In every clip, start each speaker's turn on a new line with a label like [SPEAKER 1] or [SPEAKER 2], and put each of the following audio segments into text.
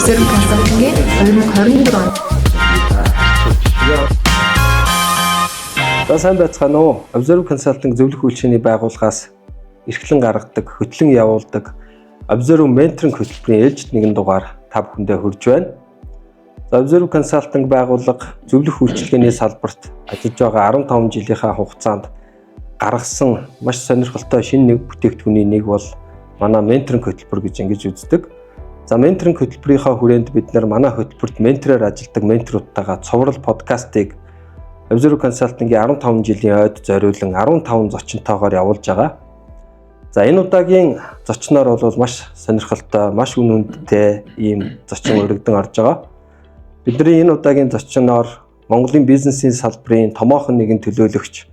[SPEAKER 1] Observe Consulting-ийн 2024 он.
[SPEAKER 2] За сайн байцгаана уу? Observe Consulting зөвлөх үйлчилгээний байгууллагаас эрхлэн гаргадаг, хөтлөн явуулдаг Observe Mentoring хөтөлбөрийн ээлжит нэгэн дугаар та бүхэндээ хүрж байна. За Observe Consulting байгууллага зөвлөх үйлчилгээний салбарт ажиллаж байгаа 15 жилийнхаа хугацаанд гаргасан маш сонирхолтой шинэ нэг бүтээгдэхүүний нэг бол манай менторинг хөтөлбөр гэж ингэж үздэг. За менторинг хөтөлбөрийнхаа хүрээнд бид нар манай хөтөлбөрт ментороор ажилладаг менторуудтайгаа цуврал подкастыг Observe Consulting-ийн 15 жилийн ойд зориулан 15 зочинтойгоор явуулж байгаа. За энэ удаагийн зочноор бол маш сонирхолтой, маш үн үнэтэй ийм зочин уригдан орж байгаа. Бидний энэ удаагийн зочноор Монголын бизнесийн салбарын томоохон нэгэн төлөөлөгч,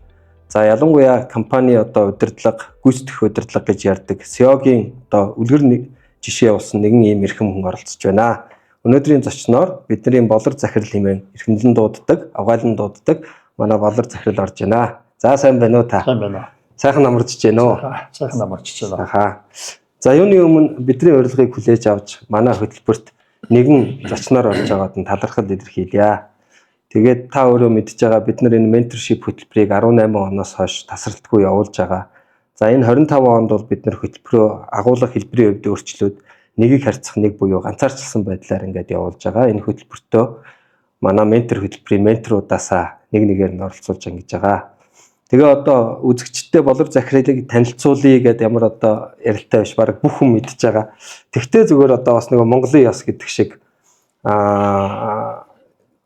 [SPEAKER 2] за ялангуяа компани одоо удирдлага, гүйцэтгэх удирдлага гэж ярьдаг CEO-гийн одоо үлгэр нэг жишээ явуулсан нэгэн ийм эрхэм хүн оролцож байна. Өнөөдрийн зочноор бидний Болор Захирал хэмээн эрхэмлэн дууддаг, угаалan дууддаг манай Болор Захирал орж байна. За сайн байна уу та?
[SPEAKER 3] Сайн байна.
[SPEAKER 2] Сайхан амарч байна уу?
[SPEAKER 3] Сайхан амарч байна.
[SPEAKER 2] Аха. За юуны өмнө бидний урилгыг хүлээж авч манай хөтөлбөрт нэгэн зочноор орж байгаад нь талархал илэрхийлье. Тэгээд та өөрөө мэдж байгаа, бид нар энэ mentorship хөтөлбөрийг 18 оноос хойш тасралтгүй явуулж байгаа. За энэ 25 онд бол бид нар хөтөлбөрөө агуулга хэлбэрийн хувьд өөрчлөөд нэгийг харьцах нэг буюу ганцаарчилсан байдлаар ингээд явуулж байгаа. Энэ хөтөлбөртөө манай ментор хөтөлбөрийн менторуудаасаа нэг нэгээр нь оролцуулж ингэж байгаа. Тэгээ одоо үзэгчтэй Болор Захиралыг танилцуулъя гэдээ ямар одоо ярилтай биш, баг бүх хүн мэдж байгаа. Тэгтээ зүгээр одоо бас нэг Монголын ёс гэдэг шиг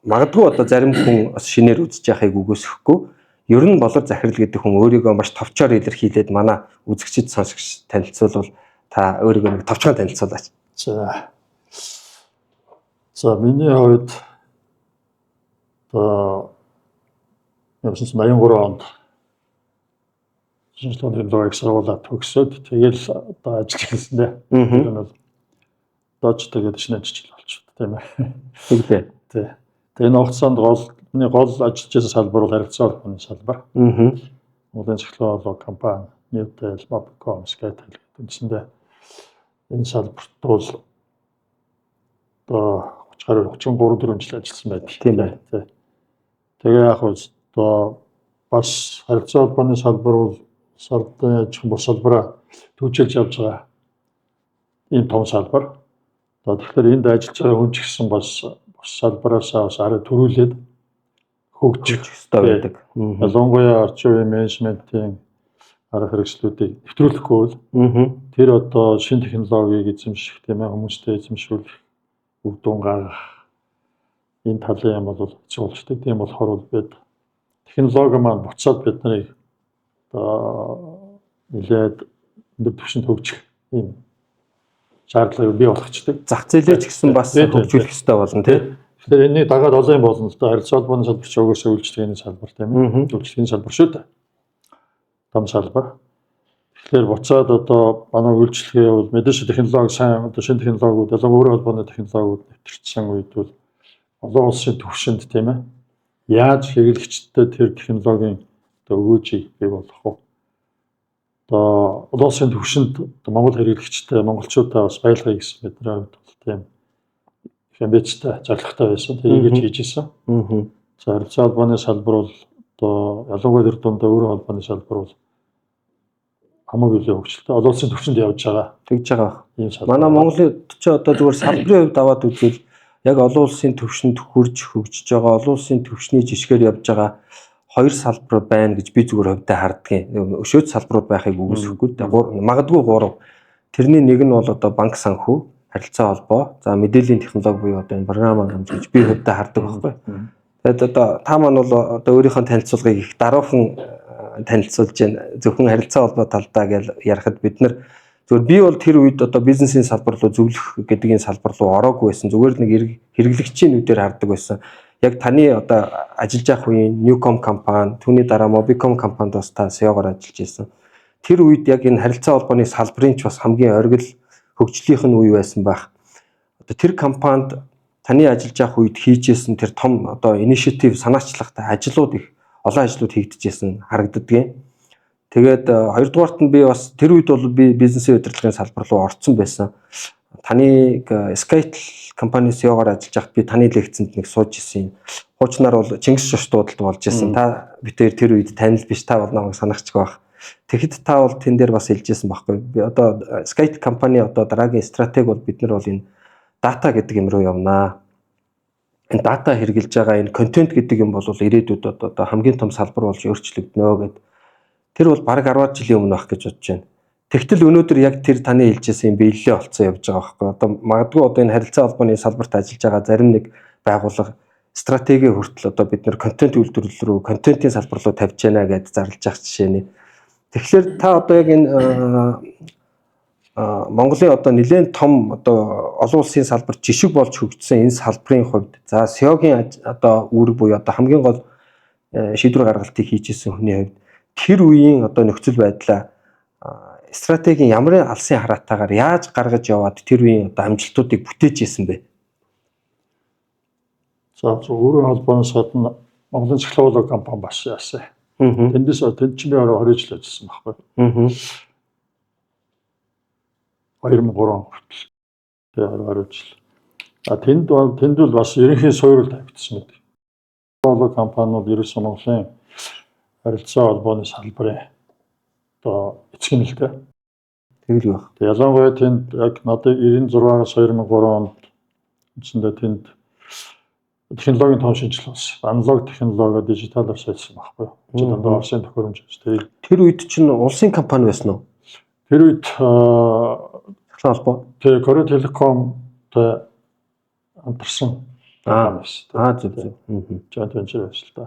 [SPEAKER 2] магадгүй одоо зарим хүн бас шинээр үзэж яхахыг үгүйсэхгүй. Ер нь Болор Захирал гэдэг хүн өөрийгөө маш товчоор илэрхийлээд манай үзэгчид, сонсогч танилцуулбал та өөрийгөө нэг товчхон танилцуулаач.
[SPEAKER 3] За. За миний хувьд одоо 1983 онд шинжилгээний технологи их сургуулаа төгсөөд тэгэл одоо ажиллаж эхэлсэн дээ. Тэр нь бол дож тэгээд шинэ ажил болчиход, тийм ээ.
[SPEAKER 2] Тэглээ.
[SPEAKER 3] Тий. Тэгээ энэ хугацаанд гол миний гол ажиллаж байсан салбар бол харилцаа холбооны салбар. Монголын цахилгаан холбоо компани, Newtel, Mobicom, Skytel гэдэг үндсэндээ энэ салбарт бол одоо 30 гаруй 33 4 жил ажилласан байдаг.
[SPEAKER 2] Тийм ээ.
[SPEAKER 3] Тий. Тэгээ яг хөө одоо бас харилцаа холбооны салбар бол сардын аж ахуйн бус салбараа түгжээлж явж байгаа ийм том салбар. Одоо тэгэхээр энд ажиллаж байгаа хүн ч гэсэн бас бус салбараасаа бас арай төрүүлээд хөгжих
[SPEAKER 2] ёстой байдаг.
[SPEAKER 3] Ялангуяа орчин үеийн менежментийн арга хэрэгслүүдийг нэвтрүүлэхгүй бол тэр одоо шинэ технологиг эзэмших, тийм ээ, хүмүүстэй эзэмшүүлэх, үр дүн гаргах энэ талын юм бол хэцүү болчдөг. Тийм болохоор бол бид технологи маань буцаад бид нарыг одоо нэлээд өндөр түвшинд хөгжих ийм шаардлагыг бий болгочдөг.
[SPEAKER 2] Зах зээлээ ч гэсэн бас хөгжүүлэх ёстой болно, тий.
[SPEAKER 3] Тэгэхээр энэний дагаад олон юм болно л да. Харилцаа холбооны салбар ч угаасаа үйлчилгээний салбар, тийм ээ. Үйлчилгээний салбар шүү дээ. Том салбар. Тэгэхээр буцаад одоо манай үйлчилгээ бол мэдээж технологи сайн одоо шинэ технологиуд, ялангуяа өөрийн холбооны технологиуд нэвтэрсэн үед бол олон улсын түвшинд, тийм ээ, яаж хэрэглэгчдэд тэр технологийн одоо өгөөжийг бий болгох вэ? Одоо олон улсын түвшинд одоо Монгол хэрэглэгчтэй монголчуудаа бас баялгая гэсэн бидний хувьд бол тийм их амбицтай, зорилготой байсан. Тэрийг хийж исэн. За харилцаа холбооны салбар бол одоо ялангуяа тэр дундаа өөрийн холбооны салбар бол хамаагүй илүү хөгжилтэй. Олон улсын түвшинд явж байгаа
[SPEAKER 2] Тэгж байгаа.
[SPEAKER 3] ийм салбар.
[SPEAKER 2] Манай Монголын ч одоо зүгээр салбарын хувьд аваад үзвэл яг олон улсын түвшинд хүрж хөгжиж байгаа, олон улсын түвшний жишгээр явж байгаа хоёр салбар байна гэж би зүгээр хувьдаа харддаг. Өшөөж салбарууд байхыг үгүйсэхгүй. Магадгүй гурав. Тэрний нэг нь бол одоо банк санхүү, харилцаа холбоо, за мэдээллийн технологи буюу одоо энэ програм хангамж гэж би хувьдаа хардаг байхгүй. Тэгээд одоо та маань бол одоо өөрийнхөө танилцуулгыг их даруухан танилцуулж байна. Зөвхөн харилцаа холбоо талдаа гэж ярихад бид нар зүгээр би бол тэр үед одоо бизнесийн салбар руу, зөвлөх гэдэг энэ салбар руу ороогүй байсан. Зүгээр нэг хэрэглэгчийн нүдээр хардаг байсан. Яг таны одоо ажиллаж явах үеийн Newcom компани, түүний дараа Mobicom компанид бас та CEO-гоор ажиллаж байсан. Тэр үед яг энэ харилцаа холбооны салбарын ч бас хамгийн оргил хөгжлийнх нь үе байсан байх. Одоо тэр компанид таны ажиллаж явах үед хийжсэн тэр том одоо initiative, санаачлагтай ажлууд, их олон ажлууд хийгдэжсэн харагддгийн. Тэгээд хоёрдугаарт нь би бас тэр үед бол би бизнесийн удирдлагын салбар руу орцсон байсан. Таны Skytel компани CEO-гоор ажиллаж байхад би таны лекцэнд нэг сууж исэн. Хуучнаар бол Чингис шуш дуудалд болж исэн. Та бид хоёр тэр үед танил биш, та бол намайг санахчгүй байх. Тэгэхэд та бол тэн дээр бас хэлж исэн байхгүй. Би одоо Skytel компани одоо дараагийн стратеги бол бид нар бол энэ data гэдэг юм руу явнаа. Энэ data хэрэгжилж байгаа энэ контент гэдэг юм бол ирээдүйд одоо хамгийн том салбар болж өөрчлөгдөнө гэд. Тэр бол бараг 10 жилийн өмнө байх гэж бодож байна. Тэгтэл өнөөдөр яг тэр таны хэлжсэн юм биелэлээ олцсон явж байгаа байхгүй. Одоо магадгүй одоо энэ харилцаа холбооны салбарт ажиллаж байгаа зарим нэг байгууллага стратеги хүртэл одоо бид нэр контент үйлдвэрлэл рүү, контентын салбар руу тавьж яана гэд зарлж явах жишээ нэ. Тэгэхээр та одоо яг энэ Монголын одоо нэлээд том одоо олон улсын салбар жишг болж хөгжсөн энэ салбарын хувьд за CEO-гийн одоо үүрэг буюу одоо хамгийн гол шийдвэр гаргалтыг хийж исэн хүний хувьд тэр үеийн одоо нөхцөл байдлаа стратегийн ямар алсын хараатаагаар яаж гаргаж яваад тэр үеийн одоо амжилтуудыг бүтээж исэн бэ?
[SPEAKER 3] За, өөрийн холбооноос гадна Монголын цахилгаан компани бас яасан. Тэндээс тэнд чинь би 20 жил ажилласан байхгүй. 2003 он хүртэл. Тэгээ 20 жил. А тэнд бол бас ерөнхий суурь тавигдсан байдаг. Цахилгаан компани бол ерөөсөн Монголын харилцаа холбооны салбарын одоо эцэг нь л дээ.
[SPEAKER 2] Тэгэл байх.
[SPEAKER 3] Тэгээ ялангуяа тэнд яг надад 96-аас 2003 онд үндсэндээ тэнд технологийн том шинжилгээ болсон. Аналог технологио дижиталаар шилжсэн байхгүй юу? Чи дандаа Оросын төхөөрөмж. Тэгээд
[SPEAKER 2] Тэр үед чинь улсын компани байсан уу?
[SPEAKER 3] Тэр үед
[SPEAKER 2] Цахилгаан холбоо.
[SPEAKER 3] Тэгээ Korea Telecom-тай хамтарсан компани байсан.
[SPEAKER 2] Аа, зөв зөв.
[SPEAKER 3] Joint venture байсан л да.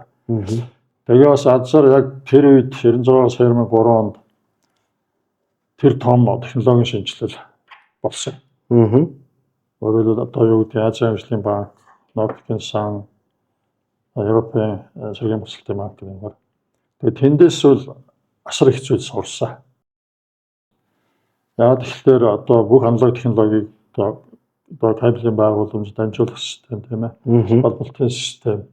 [SPEAKER 3] Тэгээ бас азар яг тэр үед 96-аас 2003 онд тэр том технологийн шинжилэл болсон. Өөрөөр хэлбэл одоо юу гэдэг Азийн хөгжлийн банк, Нордикийн сан, Европын сэргээн босголтын банк гэх юм. Тэгээ тэндээс бол асар их зүйл сурсан. Яг тэгэхээр одоо бүх аналог технологиг одоо кабелийн байгууламж, дамжуулах систем, тийм ээ, холболтын систем,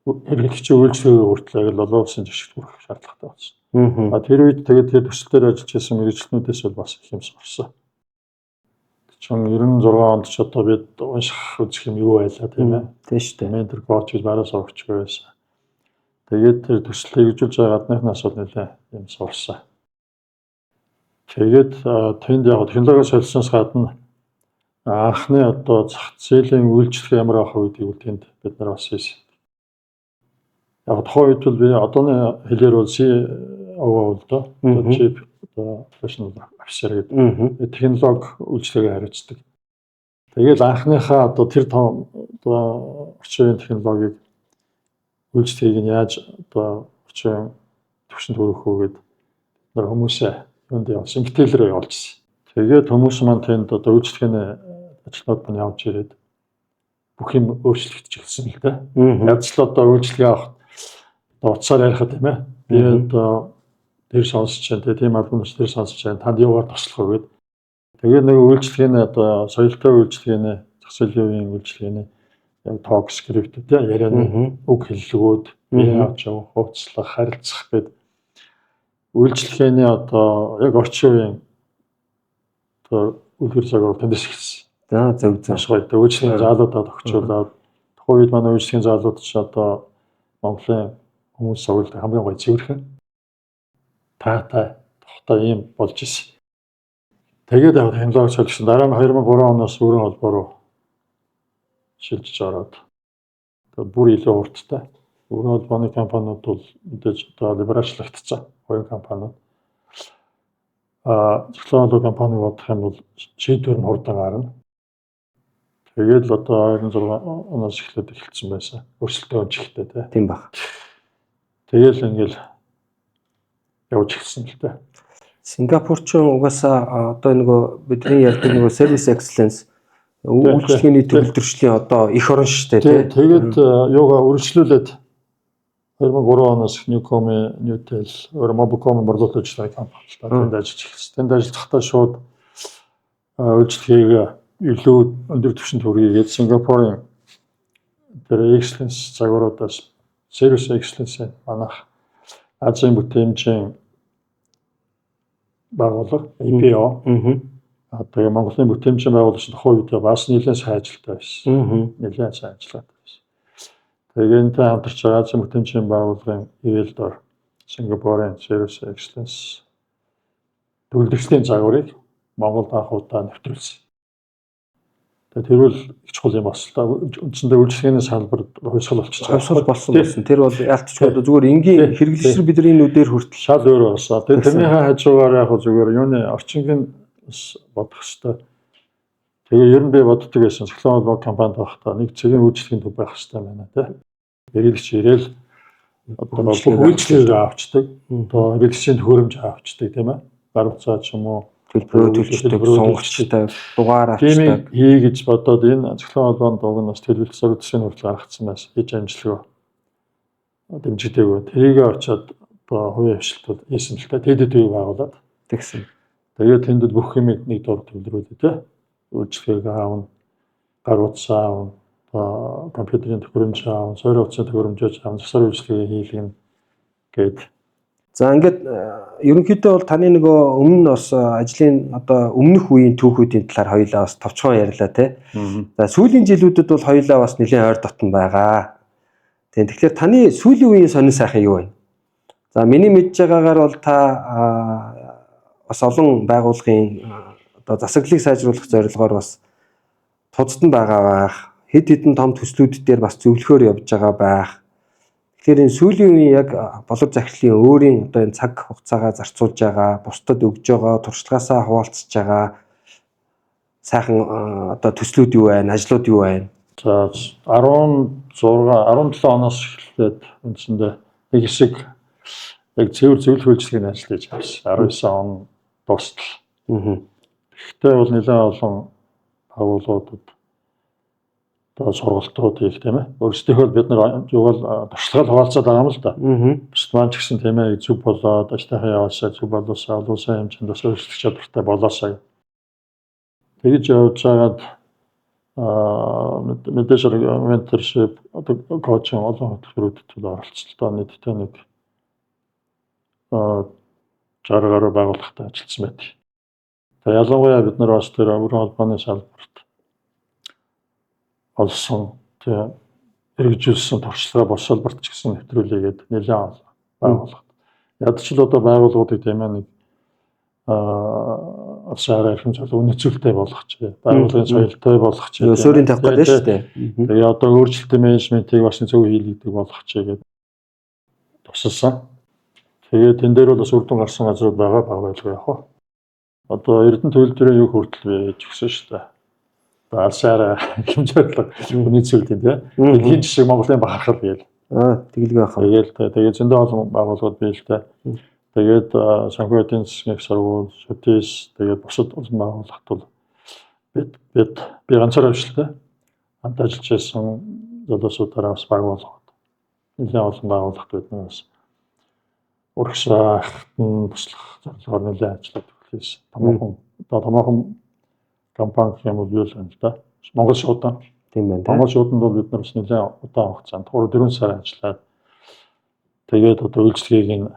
[SPEAKER 3] хэрэглэгчийн үйлчилгээг хүртэл яг л олон улсын жишгт хүрэх шаардлагатай болсон. А тэр үед тэгээд тэр төсөл дээр ажиллаж байсан мэргэжилтнүүдээс бол бас их юм сурсан. Чин 96 онд ч одоо бид унших үзэх юм юу байлаа, тийм ээ.
[SPEAKER 2] Тийм шүү дээ.
[SPEAKER 3] Ментор, коуч гэж бараа сурагчгүй байсан. Тэгээд тэр төсөл хэрэгжүүлж байгаа гадныхнаас бол нэлээ юм сурсан. Тэгээд тэнд яг технологи солисноос гадна анхны одоо зах зээлийн үйлчлэг ямар авах вэ гэдгийг бол тэнд бид нар бас хийсэн. Яг тухайн үед бол би одооны хэлээр бол COO бол доо. Chief одоо Operational Officer гэдэг технологи үйлчилгээг хариуцдаг. Тэгэл анхныхаа одоо тэр том одоо орчин үеийн технологиг, үйлчлэгийг нь яаж одоо орчин үеийн түвшинд хүргэх үү гэд нар хүмүүсээ юунд явуулсан, Инктэл рүү явуулжсэн. Тэгээд хүмүүс маань тэнд одоо үйлчлэгээний ажилтнууд маань явж ирээд бүх юм өөрчлөгдөж эхэлсэн л дээ. Яаж л одоо үйлчилгээ авах одоо утсаар ярихад, тийм ээ. Би одоо тэр сонсож байна, тийм албан ёс тэр сонсож байна. Танд юугаар туслах вэ гэд. Тэгээд нэг үйлчилгээний одоо соёлтой үйлчилгээний, зах зээлийн үеийн үйлчилгээний яг talk script, тийм, ярианы үг хэллэгүүд, бие авч явах, хууцлах, харилцах гэд үйлчилгээний одоо яг орчин үеийн одоо үлгэр загвар тэндээс эхэлсэн.
[SPEAKER 2] За, зөв зөв.
[SPEAKER 3] Маш гоё. Тэгээ үйлчилгээний заалуудад огцуулаад, тухайн үед манай үйлчилгээний заалууд ч одоо Монголын хүмүүс сугалдаг хамгийн гоё цэвэрхэн, таатай, тухтай ийм болж исэн. Тэгээд яг технологи солигдсон. Дараа нь 2003 оноос өрийн холбоо руу шилжиж ороод тэгээд бүр илүү хурдтай. Өрийн холбооны компаниуд бол мэдээж одоо либералчлагдсан хувийн компаниуд. А цахилгаан холбоо компаниг бодох юм бол шийдвэр нь хурдан гарна. Тэгээд л одоо 26 оноос эхлээд эхэлсэн байсан. Өрсөлдөөн чихтэй, тий.
[SPEAKER 2] Тийм баг.
[SPEAKER 3] Тэгээл ингээл явж эхэлсэн л дээ.
[SPEAKER 2] Сингапур ч угаасаа одоо нөгөө бидний ярьдаг нөгөө service excellence, үйлчилгээний төгөлдршлийн одоо эх орон шүү дээ, тий.
[SPEAKER 3] Тэгээд юугаа үргэлжлүүлээд 2003 оноос Newcom, Newtel, өөр Mobicom борлуулалт үйлчилгээний компани л та, тэнд ажиллаж эхэлсэн. Тэнд ажиллахдаа шууд үйлчилгээг илүү өндөр түвшинд хүргэгээд Сингапурын тэр excellence загваруудаас, service excellence, манайх Азийн бүтээмжийн байгууллага APO Одоо Монголын бүтээмжийн байгууллагч тухайн үед бас нэлээд сайн ажилтаа байсан. Нэлээд сайн ажиллагатай байсан. Тэгээ энэтэй хамтарч Азийн бүтээмжийн байгууллагын ивэл дор Сингапурын Service Excellence төвлөрчдийн загварыг Монголд анх удаа нэвтрүүлсэн. Тэгээ тэр бол их чухал юм бас л да. Үндсэндээ үйлчлэгээний салбарт хувьсгал болчихсон.
[SPEAKER 2] Хувьсгал болсон байсан. Тэр бол ялтчгүй одоо зүгээр энгийн хэрэглэгчдэр бидний нүдээр хүртэл
[SPEAKER 3] шал өөр болсон. Тэгээ тэрнийхээ хажуугаар яг зүгээр юуны орчингийн бас бодох хэвээр. Тэгээ ер нь би боддог байсан. Цахилгаан холбоо компанид байхдаа нэг цэгийн үйлчлэгийн төв байх хэвээр байна тий. Хэрэглэгч ирээл одоо бүх үйлчлэгээ авчдаг. Одоо хэрэглэгчийн төхөөрөмж авчдаг тийм ээ. Гар утсаа ч юм уу
[SPEAKER 2] төлбөрөө төлждөг, сунгачтай, дугаар авчдаг.
[SPEAKER 3] Тиймийг хий гэж бодоод энэ цахилгаан холбоонд уг нь бас төлөвлөлт зоригдсон хүртэл гаргацсан байсан. Хийж амжилтгүй. Дэмжигдээгүй. Тэрийгээ очиод одоо хувийн хвшилтүүд хийсэн л та. Тэдэд үе байгуулад.
[SPEAKER 2] Тэгсэн.
[SPEAKER 3] Тэгээд тэнд бүх юмыг нэг дор төвлөрүүлээ тий. Үйлчлэгийг аавна, гар утсаа аавна, одоо компьютерийн төхөөрөмж аавна, суурь утасны төхөөрөмжөө аавна, засвар үйлчлэгээ хийлгэнэ гээд.
[SPEAKER 2] За ингээд ерөнхийдөө бол таны нөгөө өмнө нь бас ажлын одоо өмнөх үеийн түүхүүдийн талаар хоёулаа бас товчхон ярьлаа тий. За сүүлийн жилүүдэд бол хоёулаа бас нэлээд ойр дотн байгаа. Тийм, тэгэхээр таны сүүлийн үеийн сонин сайхан юу вэ? За миний мэдж байгаагаар бол та бас олон байгууллагын одоо засаглалыг сайжруулах зорилгоор бас туздан байгаа байх. Хэд хэдэн том төслүүд дээр бас зөвлөхөөр явж байгаа байх. Тэгэхээр энэ сүүлийн үеийн яг болов захирлын өөрийн одоо энэ цаг хугацаагаа зарцуулж байгаа, бусдад өгж байгаа, туршлагаасаа хуваалцж байгаа сайхан одоо төслүүд юу байна, ажлууд юу байна?
[SPEAKER 3] За 16 17 оноос эхлээд үндсэндээ нэг хэсэг яг цэвэр зөвлөх үйлчлэгийн ажил хийж авсан. 19 он дуустал. Тэгэхдээ бол нэлээд олон байгууллагуудад одоо сургалтууд хийх тийм ээ. Өөрсдийнхөө бид нар юугаар туршлагаа хуваалцаад байгаа юм л да. Бусд маань ч гэсэн тийм ээ зөв болоод ажлынхаа яваасаа зөв болоосаа олон улсын хэмжээнд бас өөрчлөх чадвартай болоосаа. Тэгж явж байгаад мэдээж хэрэг mentorship одоо coaching олон хөтөлбөрүүдэд бол оролцолтой нийтдээ нэг 60 гаруй байгууллагатай ажилласан байдаг. Тэгээ ялангуяа бид нар бас тэр өрийн холбооны салбарт олсон тийм хэрэгжүүлсэн туршлага бус салбарт ч гэсэн нэвтрүүлээгээд нэлээд олон байгууллагад. Ядч л одоо байгууллагуудыг тийм ээ нэг улсын эрхэм зөвлө үнэцүүлтэй болгочих, байгууллагын соёлтой болгочих.
[SPEAKER 2] Суурийн тавих гэдэг шүү дээ.
[SPEAKER 3] Тэгээ одоо өөрчлөлтийн менежментийг бас зөв хийлгэдэг болгочих гэдэг тусалсан. Тэгээд тэн дээр бол бас үр дүн гарсан газрууд байгаа баг байлгүй яг хаа. Одоо Эрдэнэ төлбөрийн юу хүртэл би жигсэн шүү дээ. Одоо алсаараа хэмжээрлэг үнэцүүлдэг тийм. Дэлхийн жишээ Монголын бахархал гээл.
[SPEAKER 2] Тэгэлгүй байх.
[SPEAKER 3] Тэгээл тэгээд зөндөө олон байгууллагууд бий л дээ. Тэгээд санхүү эдийн засгийн их сургууль, ШУТИС тэгээд бусад олон байгууллагт бол би ганцаараа биш л дээ. Хамт ажиллаж байсан залуусуудаараа бас байгууллагууд. Нэлээд олон байгууллагт бид нар бас урагшаахт нь туслах зорилгоор нэлээд ажилладаг хийсэн. Томоохон одоо томоохон компани гэх юм бол юу л байна л да. Монгол шуудан.
[SPEAKER 2] Тийм байна.
[SPEAKER 3] Монгол шууданд бол бид нар бас нэлээд удаан хугацаанд 3-4 сар ажиллаад тэгээд одоо үйлчлэгийг нь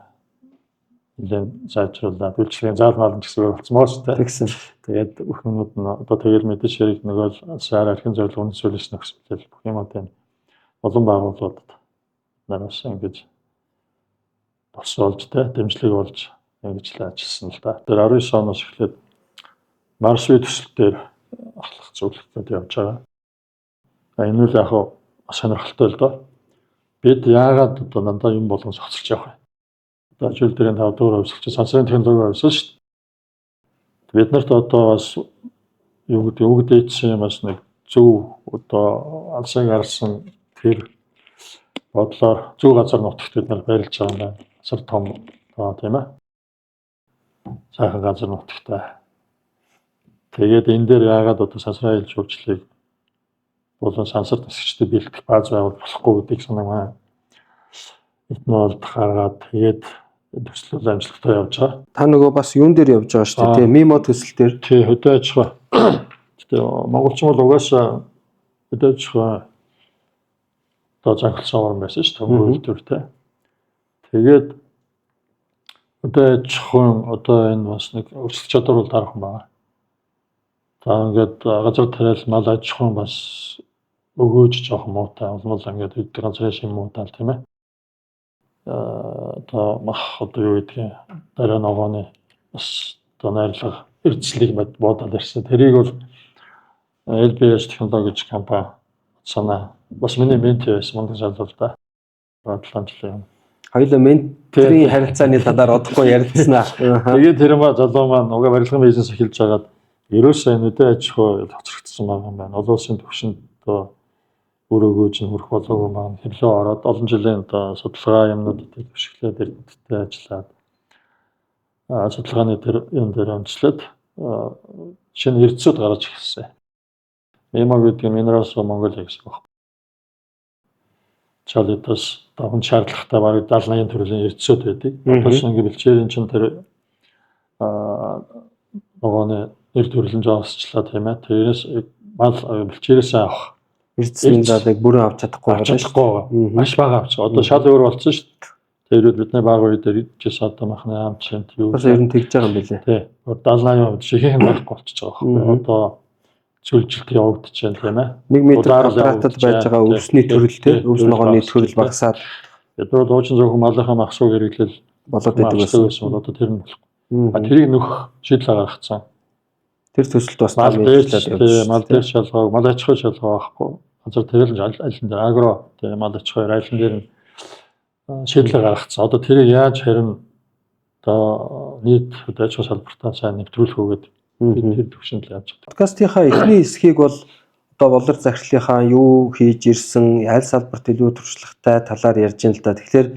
[SPEAKER 3] нэлээд сайжруулад үйлчлэгийн заалмал нь ч гэсэн болсон маа шүү дээ.
[SPEAKER 2] Тэгсэн.
[SPEAKER 3] Тэгээд бүх юмнууд нь одоо тэгэл мэдээж хэрэг нөгөө л сар архин зорилго үндэслүүлсэн нөхцөл бүх юм одоо олон байгууллагуудад нараас ингэж тус болж тэ дэмжлэг болж ингэж л ажилласан л да. Тэр 19 оноос эхлээд Марс V төсөл дээр ахлах зөвлөлтөд явж байгаа. Энэ үл яг сонирхолтой л доо. Бид яагаад одоо дандаа юм болгон цогцолж явах вэ? Одоо жил дээрээ 5 дугаар хувьсгалч сансрын технологи хувьсгал шүү дээ. Бид нарт одоо бас юу гэдэг үг дээдсэн юм бас нэг зөв одоо алсыг гарсан тэр бодлоор зөв газар нутагт бид нар байрлаж байгаа юм байна. Асар том одоо тийм ээ. Сайхан газар нутагтай. Тэгээд энэ дээр яагаад одоо сансрын аялал жуулчлалыг болон сансар нисгчдэд бэлтгэх бааз байгуул болохгүй гэдгийг санаа маань этнолд гаргаад тэгээд төсөл амжилттай явж байгаа.
[SPEAKER 2] Та нөгөө бас юун дээр явж байгаа шүү дээ, тийм МИМО төсөл дээр.
[SPEAKER 3] Тий, хөдөө аж ахуй. Гэтэ монголчин бол угаасаа хөдөө аж ахуй одоо занхалсан орн байсан шүү дээ, үйлдвэртэй. Тэгээд хөдөө аж ахуйн одоо энэ бас нэг өрсөлдөх чадвар бол таархан байгаа. За ингээд газар тариал мал аж ахуйн бас өгөөж жоохон муутай. Улмал ингээд хэд газрын шим муутай л тийм ээ. Одоо мах одоо юу гэдгийг дараа ногооны бас одоо найрлага эрдэслийг бодоод ирсэн. Тэрийг бол LBS технологи компани санаа бас миний ментор байсан мундаг залуу л да. 7 жилийн өмнө.
[SPEAKER 2] Хоёулаа менторын харилцааны талаар одохгүй ярилцсанаа.
[SPEAKER 3] Тэгээд тэр ма залуу маань угаа барилгын бизнес эхэлж хагаад ерөөсөө нүдэ аж ахуй хоцрогдсон байгаа юм байна. Олон улсын түвшинд одоо үр өгөөж нь хүрэх болоогүй маань хэвлээ ороод олон жилийн одоо судалгаа юмнуудад төвшөглөөд эрдэмтдтэй ажиллаад судалгааны тэр юм дээр өнцлөөд шинэ эрдэсүүд гаргаж эхэлсэн. МИМО гэдэг нь Minerals of Mongolia гэсэн үг. Чалитас одоо хүн шаардлагатай бараг 70 80 төрлийн эрдэсүүд байдаг. Одоо ч ингээ бэлчээрийн чинь тэр ногооны нэр төрөл нь жоосчлаа тийм ээ. Тэрээс мал бэлчээрээс авах
[SPEAKER 2] Эрдэсний заалыг бүрэн авч чадахгүй
[SPEAKER 3] авч чадахгүй байгаа. Маш бага авч. Одоо шал өөр болсон шүү дээ. Тэр үед бидний бага үед иржсэн одоо махны ам чимт юу.
[SPEAKER 2] Бас ер нь тэгж байгаа юм билээ.
[SPEAKER 3] Тий. 70 80% ихэнх нь байхгүй болчихж байгаа байхгүй. Одоо зүйлжилт явагдаж байна тийм ээ.
[SPEAKER 2] 1 м квадратад байж байгаа өвсний төрөл тий. Өвс ногооны төрөл багасаад
[SPEAKER 3] бид нар бол уучин зөвхөн малынхаа махсууг хэрэглэл
[SPEAKER 2] болоод байдаг
[SPEAKER 3] байсан бол одоо тэр нь болохгүй. А тэрийг нөх шийдэл гаргацсан.
[SPEAKER 2] Тэр төсөлд бас
[SPEAKER 3] мал дээр мал дээр шалгаа, мал аж ахуй шалгаа байхгүй. Газар тэрэл аль дээр агро тий мал аж ахуй айлан дээр нь шийдэл гаргацсан. Одоо тэрийг яаж харин одоо нийт аж ахуй салбартаа сайн нэвтрүүлэх үү гэдэг тэр төвшөнд л явж байгаа.
[SPEAKER 2] Подкастынхаа эхний хэсгийг бол одоо болор захирлынхаа юу хийж ирсэн, аль салбарт илүү туршлагатай талаар ярьж байна л да. Тэгэхээр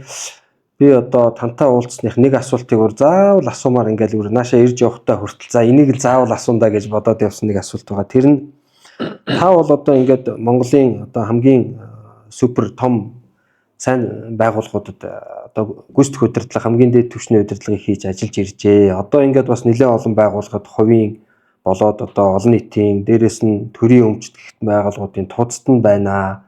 [SPEAKER 2] би одоо тантай уулзсных нэг асуултыг өөр заавал асуумаар ингээл өөр наашаа ирж явахдаа хүртэл за энийг л заавал асундаа гэж бодоод явсан нэг асуулт байгаа. Тэр нь та бол одоо ингээд Монголын одоо хамгийн супер том сайн байгууллагуудад одоо гүйцэтгэх удирдлага хамгийн дээд түвшний удирдлагыг хийж ажиллаж иржээ. Одоо ингээд бас нэлээд олон байгууллагад хувийн болоод одоо олон нийтийн дээрээс нь төрийн өмчт гэх байгууллагуудын тууцд нь байна.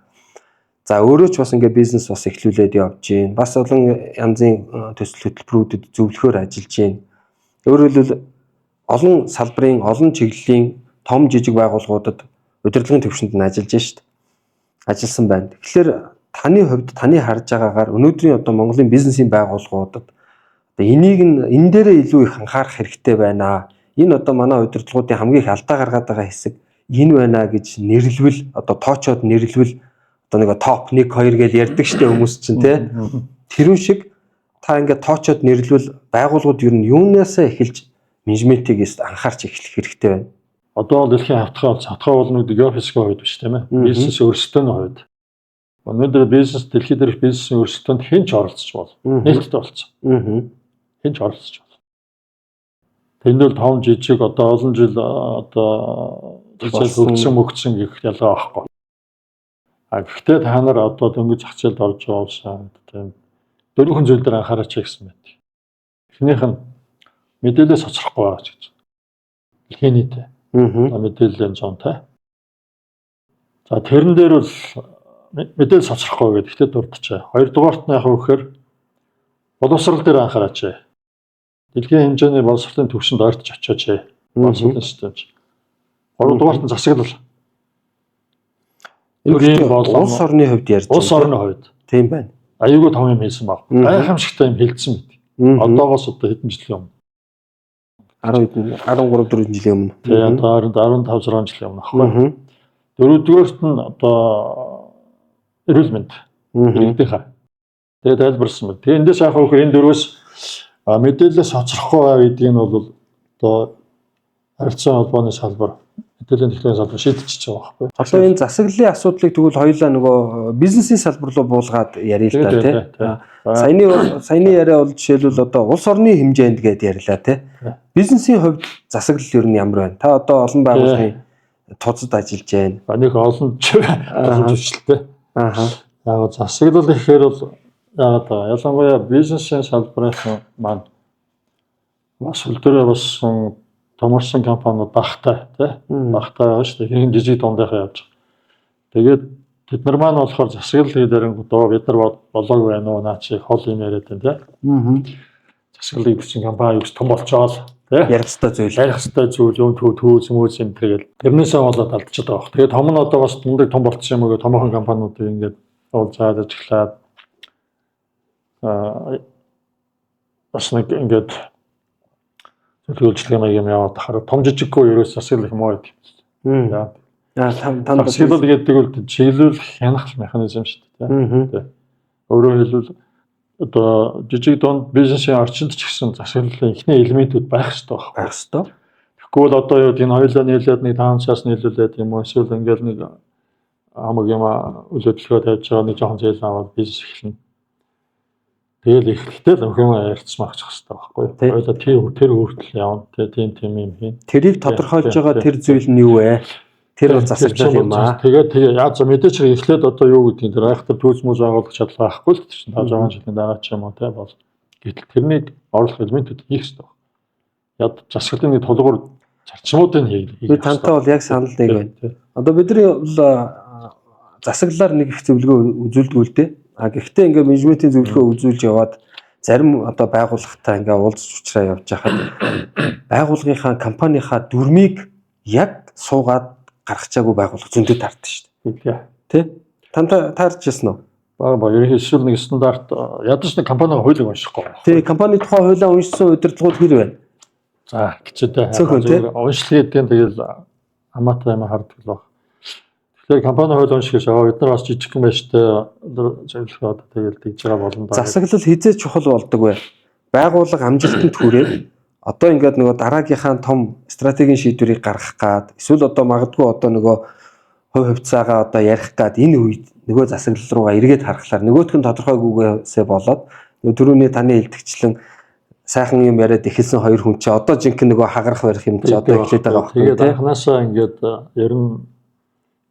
[SPEAKER 2] За өөрөө ч бас ингээд бизнес бас эхлүүлээд явж байна. Бас олон янзын төсөл хөтөлбөрүүдэд зөвлөхөөр ажиллаж байна. Өөрөөр хэлбэл олон салбарын олон чиглэлийн том жижиг байгууллагуудад удирдлагын түвшинд нь ажиллаж шít. Ажилласан байна. Тэгэхээр таны хувьд таны харж байгаагаар өнөөдрийн одоо Монголын бизнесийн байгууллагуудад одоо энийг нь энэ дээрээ илүү их анхаарах хэрэгтэй байна. Энэ одоо манай удирдлагуудын хамгийн их алдаа гаргаад байгаа хэсэг энэ байна гэж нэрлвэл одоо тоочоод нэрлвэл одоо нэг топ 1 2 гэж ярьдаг штэ хүмүүс чинь тий. Тэрүүн шиг та ингээд тоочоод нэрлвэл байгууллагууд ер нь юунаасаа эхэлж менежментийг анхаарч эхлэх хэрэгтэй байна.
[SPEAKER 3] Одоо бол дэлхийн хавтгай хавтгай бол нэг геофизикийн хувьд биш тийм ээ. Бизнес өөрсдөө нь хувьд. Өнөөдөр бизнес дэлхий дээрх бизнесийн өрсөлдөөнд хэн ч оролцож болно. Нээлттэй болсон. Хэн ч оролцож болно. Тэнд бол том жижиг одоо олон жил одоо зах зээл хөгжсөн мөгцсөн гэх ялгаа байхгүй. А гэхдээ та нар одоо дөнгөж зах зээлд орж байгаа улсаа тийм дөрвөн зүйл дээр анхаараач гэсэн байт. Эхнийх нь мэдээлэл цоцрохгүй байгаа ч гэж. Дэлхийн нийт. Мэдээллийн зонтой. За тэрэн дээр бол мэдээлэл цоцрохгүй гэдэгтээ дурдчихъя. Хоёрдугаарт нь яг вэхээр боловсрол дээр анхаараач. Дэлхийн хэмжээний боловсролын түвшинд ойртож очиоч. Боловсролын системч. Гуравдугаарт нь засаглал.
[SPEAKER 2] Төрийн болон улс орны хувьд ярьж
[SPEAKER 3] байна. Улс орны хувьд.
[SPEAKER 2] Тийм байна.
[SPEAKER 3] Аюулгүй том юм хийсэн баг. Гайхамшигтай юм хэлсэн мэт. Одоогоос одоо хэдэн жилийн өмнө.
[SPEAKER 2] 10 13 4 жилийн өмнө.
[SPEAKER 3] Тийм одоо 15 6 жилийн өмнө аахгүй. Дөрөвдүгээрт нь одоо эрүүл мэнд иргэдийнхаа. Тэгээд тайлбарсан байна. Тэгээ эндээс яах вэ гэхээр энэ дөрвөөс мэдээлэлээс хоцрохгүй байгаа гэдгийг нь бол одоо харилцан холбооны салбар, мэдээллийн технологийн салбар шийдчихэж байгаа байхгүй.
[SPEAKER 2] Одоо энэ засаглалын асуудлыг тэгвэл хоёулаа нөгөө бизнесийн салбар руу буулгаад ярил л да тий. Саяны яриа бол жишээлбэл одоо улс орны хэмжээнд гээд ярьлаа тий. Бизнесийн хувьд засаглал ер нь ямар байна? Та одоо олон байгууллагын тузад ажиллаж байна.
[SPEAKER 3] Нэг олон зөвчлөлтэй. Яг засаглал гэхээр бол яагаад байгаа. Ялангуяа бизнесийн салбарын маань бас хөлдөрөө болсон томорсон компаниуд багтай тий. Багтай байгаа шүү дээ. Ихэнх жижиг дундынхаа явж байгаа. Тэгээд тэд нар маань болохоор засаглал гэдэг ярингууд бид нар болоог байна уу наа чи хол юм яриад байна тий. Засаглал гэдэг чинь компани юу гэж том болчоол. Тэ?
[SPEAKER 2] Ярих ёстой зүйл.
[SPEAKER 3] Ярих ёстой зүйл юм түү түүз мүүз юм тэгэл тэрнээсээ болоод алдчихад байгаа. Тэгээд том нь одоо бас дундаг том болчихсон юм уу, томоохон компаниудыг ингээд уулзаад ажиглаад бас нэг ингээд зөвлөгөө маяг юм яваад тахаар том жижиггүй ерөөс засаглал их муу байдаг юм.
[SPEAKER 2] Аа, танд
[SPEAKER 3] засаглал гэдэг бол чиглүүлэх хянах механизм шүү дээ.
[SPEAKER 2] Тийм.
[SPEAKER 3] Өөрөөр хэлбэл одоо жижиг дунд бизнесийн орчинд ч гэсэн засаглалын эхний элементүүд байх ёстой байхгүй.
[SPEAKER 2] Байх ёстой.
[SPEAKER 3] Тэгэхгүй бол одоо юу гэдэг энэ хоёулаа нийлээд нэг 5 цаас нийлүүлээд юм уу, эсвэл ингээл нэг хамаг юм үйл хөдлөлгөө тавьж байгаа нэг жоохон зээл аваад бизнес эхэлнэ. Тэгэл эхлэхдээ л өхөн ярьцсан байх хэрэгтэй байхгүй. Хоёулаа тэр хүртэл явна. Тэгээ тийм тийм юм хийн.
[SPEAKER 2] Тэрийг тодорхойлж байгаа тэр зүйл нь юу вэ? Тэр бол засаглал юм аа.
[SPEAKER 3] Тэгээд тэгээ яа за мэдээч хэрэг эхлээд одоо юу гэдгийг тэр айхтар түүз мүз агуулгах чадал байхгүй л чинь 5 6 жилийн дараа ч юм уу те бол. Гэтэл тэрнийг оруулах элементүүд хийх хэрэгтэй байна. Яд засаглалын нэг тулгуур зарчмуудыг хийх.
[SPEAKER 2] Би тантай бол яг санал нэг байна. Одоо бидний бол засаглалаар нэг их зөвлөгөө үзүүлдэг л дээ. А гэхдээ ингээ менежментийн зөвлөгөө үзүүлж яваад зарим одоо байгууллагатай ингээ уулзч учраа явж байхад байгууллагынхаа компанийнхаа дүрмийг яг суугаад гаргachаагүй байгууллага зөндөө таардаг шүү
[SPEAKER 3] дээ.
[SPEAKER 2] Тэ? Тантай таарч ирсэн үү?
[SPEAKER 3] Бага ерөнхийдөө эсвэл нэг стандарт ядаж нэг компанийн хуулийг уншихгүй.
[SPEAKER 2] Тэ, компани тухай хуулиа уншсан удирдлагууд хэр байна?
[SPEAKER 3] За гिचтэй.
[SPEAKER 2] Цөөхөн,
[SPEAKER 3] уншлаг гэдэг нь тэгэл хамаатай юм хардаг л баг. Тэгэхээр компани хууль унших гэж байгаа. Бид нар бас жижигхэн байж тээ зөвлөхөө одоо тэгэл тэгж байгаа болно да.
[SPEAKER 2] Засаглал хизээ чухал болдог вэ? Байгууллага амжилтанд хүрээд одоо ингээд нөгөө дараагийнхаа том стратегийн шийдвэрийг гаргах гад эсвэл одоо магадгүй одоо нөгөө хувь хувьцаагаа одоо ярих гад энэ үед нөгөө засаглал руугаа эргээд харахлаар нөгөөх нь тодорхойгүйгээсээ болоод нөгөө түрүүний таны хэлдэгчлэн сайхан юм яриад эхэлсэн хоёр хүн чи одоо жинхэнэ нөгөө хагарах барих юм чи одоо эхлээд байгаа байхгүй.
[SPEAKER 3] Тэгээд анханасаа ингээд ер нь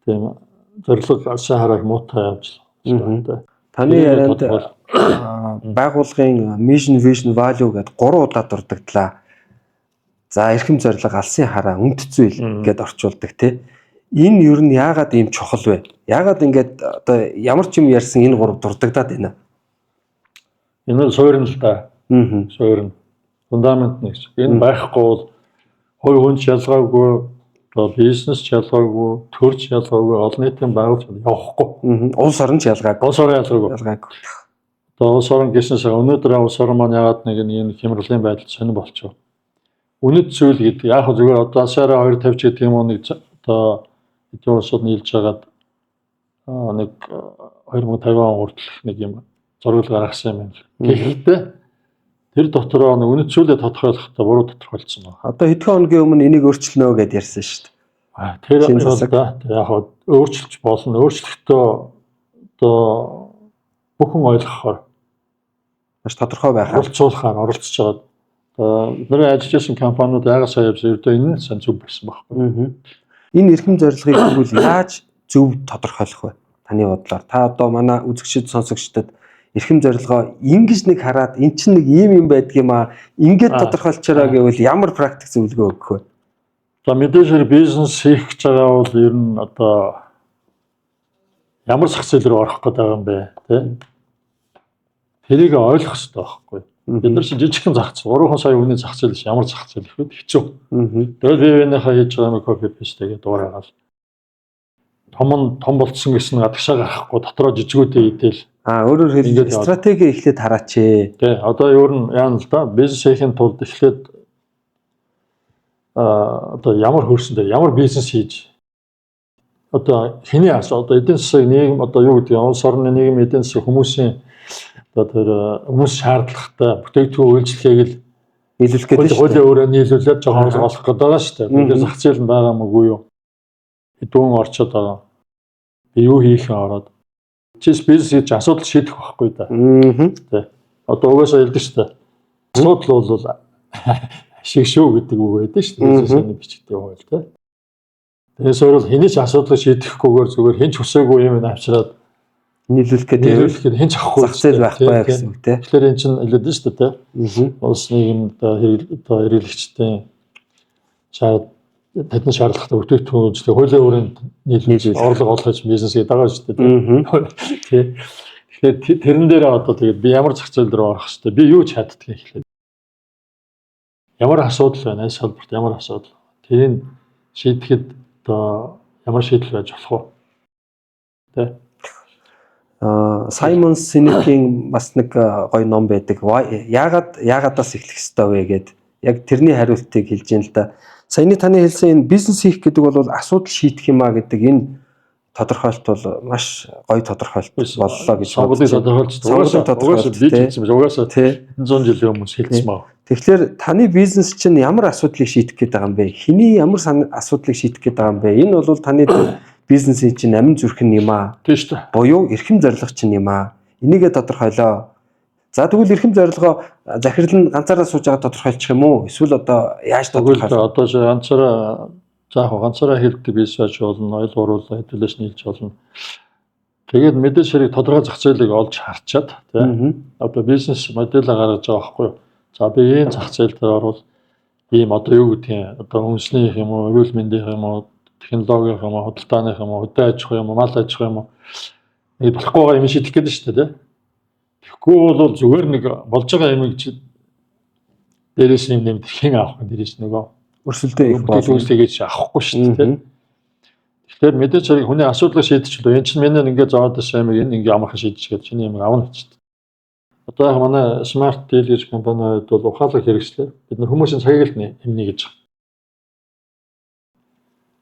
[SPEAKER 3] тийм зорилго алшаа харах муутай явж л.
[SPEAKER 2] Таны ярианд байгууллагын mission, vision, value гэдээ 3 удаа дурдагдлаа. За, эрхэм зорилго, алсын хараа, үнэт зүйл гэд орчуулдаг тий. Энэ ер нь яагаад ийм чухал вэ? Яагаад ингээд одоо ямар ч юм ярьсан энэ гурав дурдагдаад байна?
[SPEAKER 3] Энэ л суурь нь л да. Суурь нь. Фундамент нэг. Энэ байхгүй бол хувь хүн ч ялгаагүй, одоо бизнес ч ялгаагүй, төр ч ялгаагүй, олон нийтийн байгууллага явахгүй.
[SPEAKER 2] Улс орон ч ялгаагүй.
[SPEAKER 3] Улс орон ялгаагүй.
[SPEAKER 2] Ялгаагүй.
[SPEAKER 3] Одоо улс орон гэснээс өнөөдөр улс орон маань яагаад нэг энэ хямралын байдал сонир болчихов. Үнэт зүйл гэдэг яг зүгээр одоо асаараа 2.50 гэдэг юм уу нэг одоо эдийн улсууд нийлж хагаад нэг 2050 он хүртэлх нэг юм зураг гаргасан юм байна. Гэхдээ тэр дотроо нэг үнэт зүйлээ тодорхойлохдоо буруу тодорхойлцсон байна.
[SPEAKER 2] Одоо хэдхэн хоногийн өмнө энийг өөрчилнө гэдээ ярьсан шүү дээ.
[SPEAKER 3] Тэр яг өөрчилж болно. Өөрчлөхдөө одоо бүхэн ойлгохоор
[SPEAKER 2] маш тодорхой байхаар
[SPEAKER 3] оролцуулахаар оролцож байгаа. Одоо бидний ажиллаж байсан компаниуд яагаад сайн явсан ердөө энэ нь сайн зөв байсан байхгүй.
[SPEAKER 2] Энэ эрхэм зорилгыг тэгвэл яаж зөв тодорхойлох вэ? Таны бодлоор та одоо манай үзэгчид сонсогчдод эрхэм зорилгоо ингэж нэг хараад эн чинь нэг ийм юм байдг юм аа ингээд тодорхойлчороо гэвэл ямар практик зөвлөгөө өгөх вэ?
[SPEAKER 3] За, мэдээж хэрэг бизнес хийх гэж байгаа бол ер нь одоо ямар зах зээл рүү орох гэдэг юм бэ тэ? Тэрийг ойлгох хэрэгтэй байхгүй. Бид нар чинь жижигхэн зах зээл 3 сая хүний зах зээл ямар зах зээл их вэ? Хэцүү. Тэгэл бие биенийхээ хийж байгаа юм copy paste тэгээд дуурайгаал. Том нь том болцсон гэсэн гадагшаа гарахгүй дотроо жижигүүдээ идэл.
[SPEAKER 2] Өөрөөр хэлбэл стратеги эхлээд хараач ээ.
[SPEAKER 3] Тэ, одоо ер нь яана л да, бизнес хийхин тулд эхлээд одоо ямар хөрсөн дээр ямар бизнес хийж одоо хэний ас одоо эдийн засаг нийгэм одоо юу гэдэг улс орны нийгэм эдийн засаг хүмүүсийн одоо тэр хүмүүс шаардлагатай бүтээгдэхүүн үйлчилгээг л
[SPEAKER 2] нийлүүлэх гэдэг
[SPEAKER 3] шүү дээ. Хуулийн өөрөө нийлүүлээд жоохон олох гэдэг байгаа шүү дээ. Тэгэхээр зах зээл нь байгаа юм уу юу? Хэдүүн орчод байгаа. Би юу хийх юм ороод. Чис бизнес хийж асуудал шийдэх байхгүй да. Тэ. Одоо угаасаа хэлдэг шүү дээ. Асуудал бол ашиг шүү гэдэг үг байдаг шүү дээ. Бизнесийн бичигдэх хууль тэ. Тэрнээс өөр бол хэний ч асуудлыг шийдэхгүйгээр зүгээр хэн ч хүсээгүй юм авчираад
[SPEAKER 2] нийлүүлэх гэдэг
[SPEAKER 3] нийлүүлэх гэдэг хэн ч авахгүй
[SPEAKER 2] зах зээл байхгүй гэсэн үг тэ.
[SPEAKER 3] Тэгэхээр эн чинь хэлээд шүү дээ тэ. Улс нийгэмд одоо хэрэглэгчдийн тэдний шаардлагатай бүтээгдэхүүн үйлчилгээ хуулийн өрөөнд нийлүүлж орлого олох бизнес гэдэг байгаа шүү дээ. Тэ. Тэгэхээр тэрэн дээр одоо тэгээд би ямар зах зээл рүү орох хэрэгтэй, би юу ч чаддгийг эхлээд. Ямар асуудал байна? Энэ салбарт ямар асуудал? Тэрийг шийдэхэд одоо ямар шийдэл байж болох вэ? Тэ?
[SPEAKER 2] Саймон Синекийн бас нэг гоё ном байдаг. Яагаад яагаадаас эхлэх ёстой вэ гэд яг тэрний хариултыг хэлж байна л да. Саяны таны хэлсэн энэ бизнес хийх гэдэг бол асуудал шийдэх юм а гэдэг энэ тодорхойлт бол маш гоё тодорхойлт боллоо гэж
[SPEAKER 3] Сонгуулийн
[SPEAKER 2] бодож байна.
[SPEAKER 3] тодорхойлт.
[SPEAKER 2] Сонгуулийн
[SPEAKER 3] Угаасаа
[SPEAKER 2] тодорхойлт,
[SPEAKER 3] би
[SPEAKER 2] тий.
[SPEAKER 3] хэлсэн биш. Угаасаа
[SPEAKER 2] Тий.
[SPEAKER 3] 100 жилийн өмнө хэлсэн маа.
[SPEAKER 2] Тэгэхээр таны бизнес чинь ямар асуудлыг шийдэх гээд байгаа юм бэ? Хэний ямар асуудлыг шийдэх гээд байгаа юм бэ? Энэ бол таны бизнесийн чинь амин зүрх нь юм аа.
[SPEAKER 3] Тийм шүү дээ.
[SPEAKER 2] Буюу эрхэм зорилго чинь юм аа. Энийгээ тодорхойлоо. За, тэгвэл эрхэм зорилгоо захирал нь ганцаараа сууж байгаа тодорхойлчих юм уу? Эсвэл одоо яаж
[SPEAKER 3] Тэгвэл
[SPEAKER 2] тодорхойлох?
[SPEAKER 3] одоо чи ганцаараа, за яг ганцаараа хэлдэг бизнес байж болно, ойл гуруулаа хэдүүлээс нийлж болно. Тэгээд мэдээж хэрэг тодорхой зах зээлийг олж харчаад, тий. Одоо бизнес модель гаргаж байгаа байхгүй юу? За, би ийм зах зээл дээр орвол ийм одоо юу гэдгийг, одоо үндэсний юм уу, эрүүл мэндийн юм уу, технологийн юм уу, худалдааны юм уу, хөдөө аж ахуй юм уу, мал аж ахуй юм уу, нэг болохгүй байгаа юм шийдэх гээд шүү дээ, тий. Тэгэхгүй бол зүгээр нэг болж байгаа юм чи дээрээс юм нэмд хэн авах вэ? Дээрээс нөгөө
[SPEAKER 2] Өрсөлдөө их болно.
[SPEAKER 3] бүтээгдэхүүнээс авахгүй шүү дээ, тий. Тэгэхээр мэдээж хэрэг хүний асуудлыг шийдчихлээ. Энэ чинь миний ингээд зовоод байсан юм, энэ ингээд амархан шийдчих гээд чиний юм авна гэж. Одоо яг манай Smart Deal гэж компани хувьд бол ухаалаг хэрэгслээ. Бид нар хүмүүсийн цагийг л нэмнэ гэж байгаа.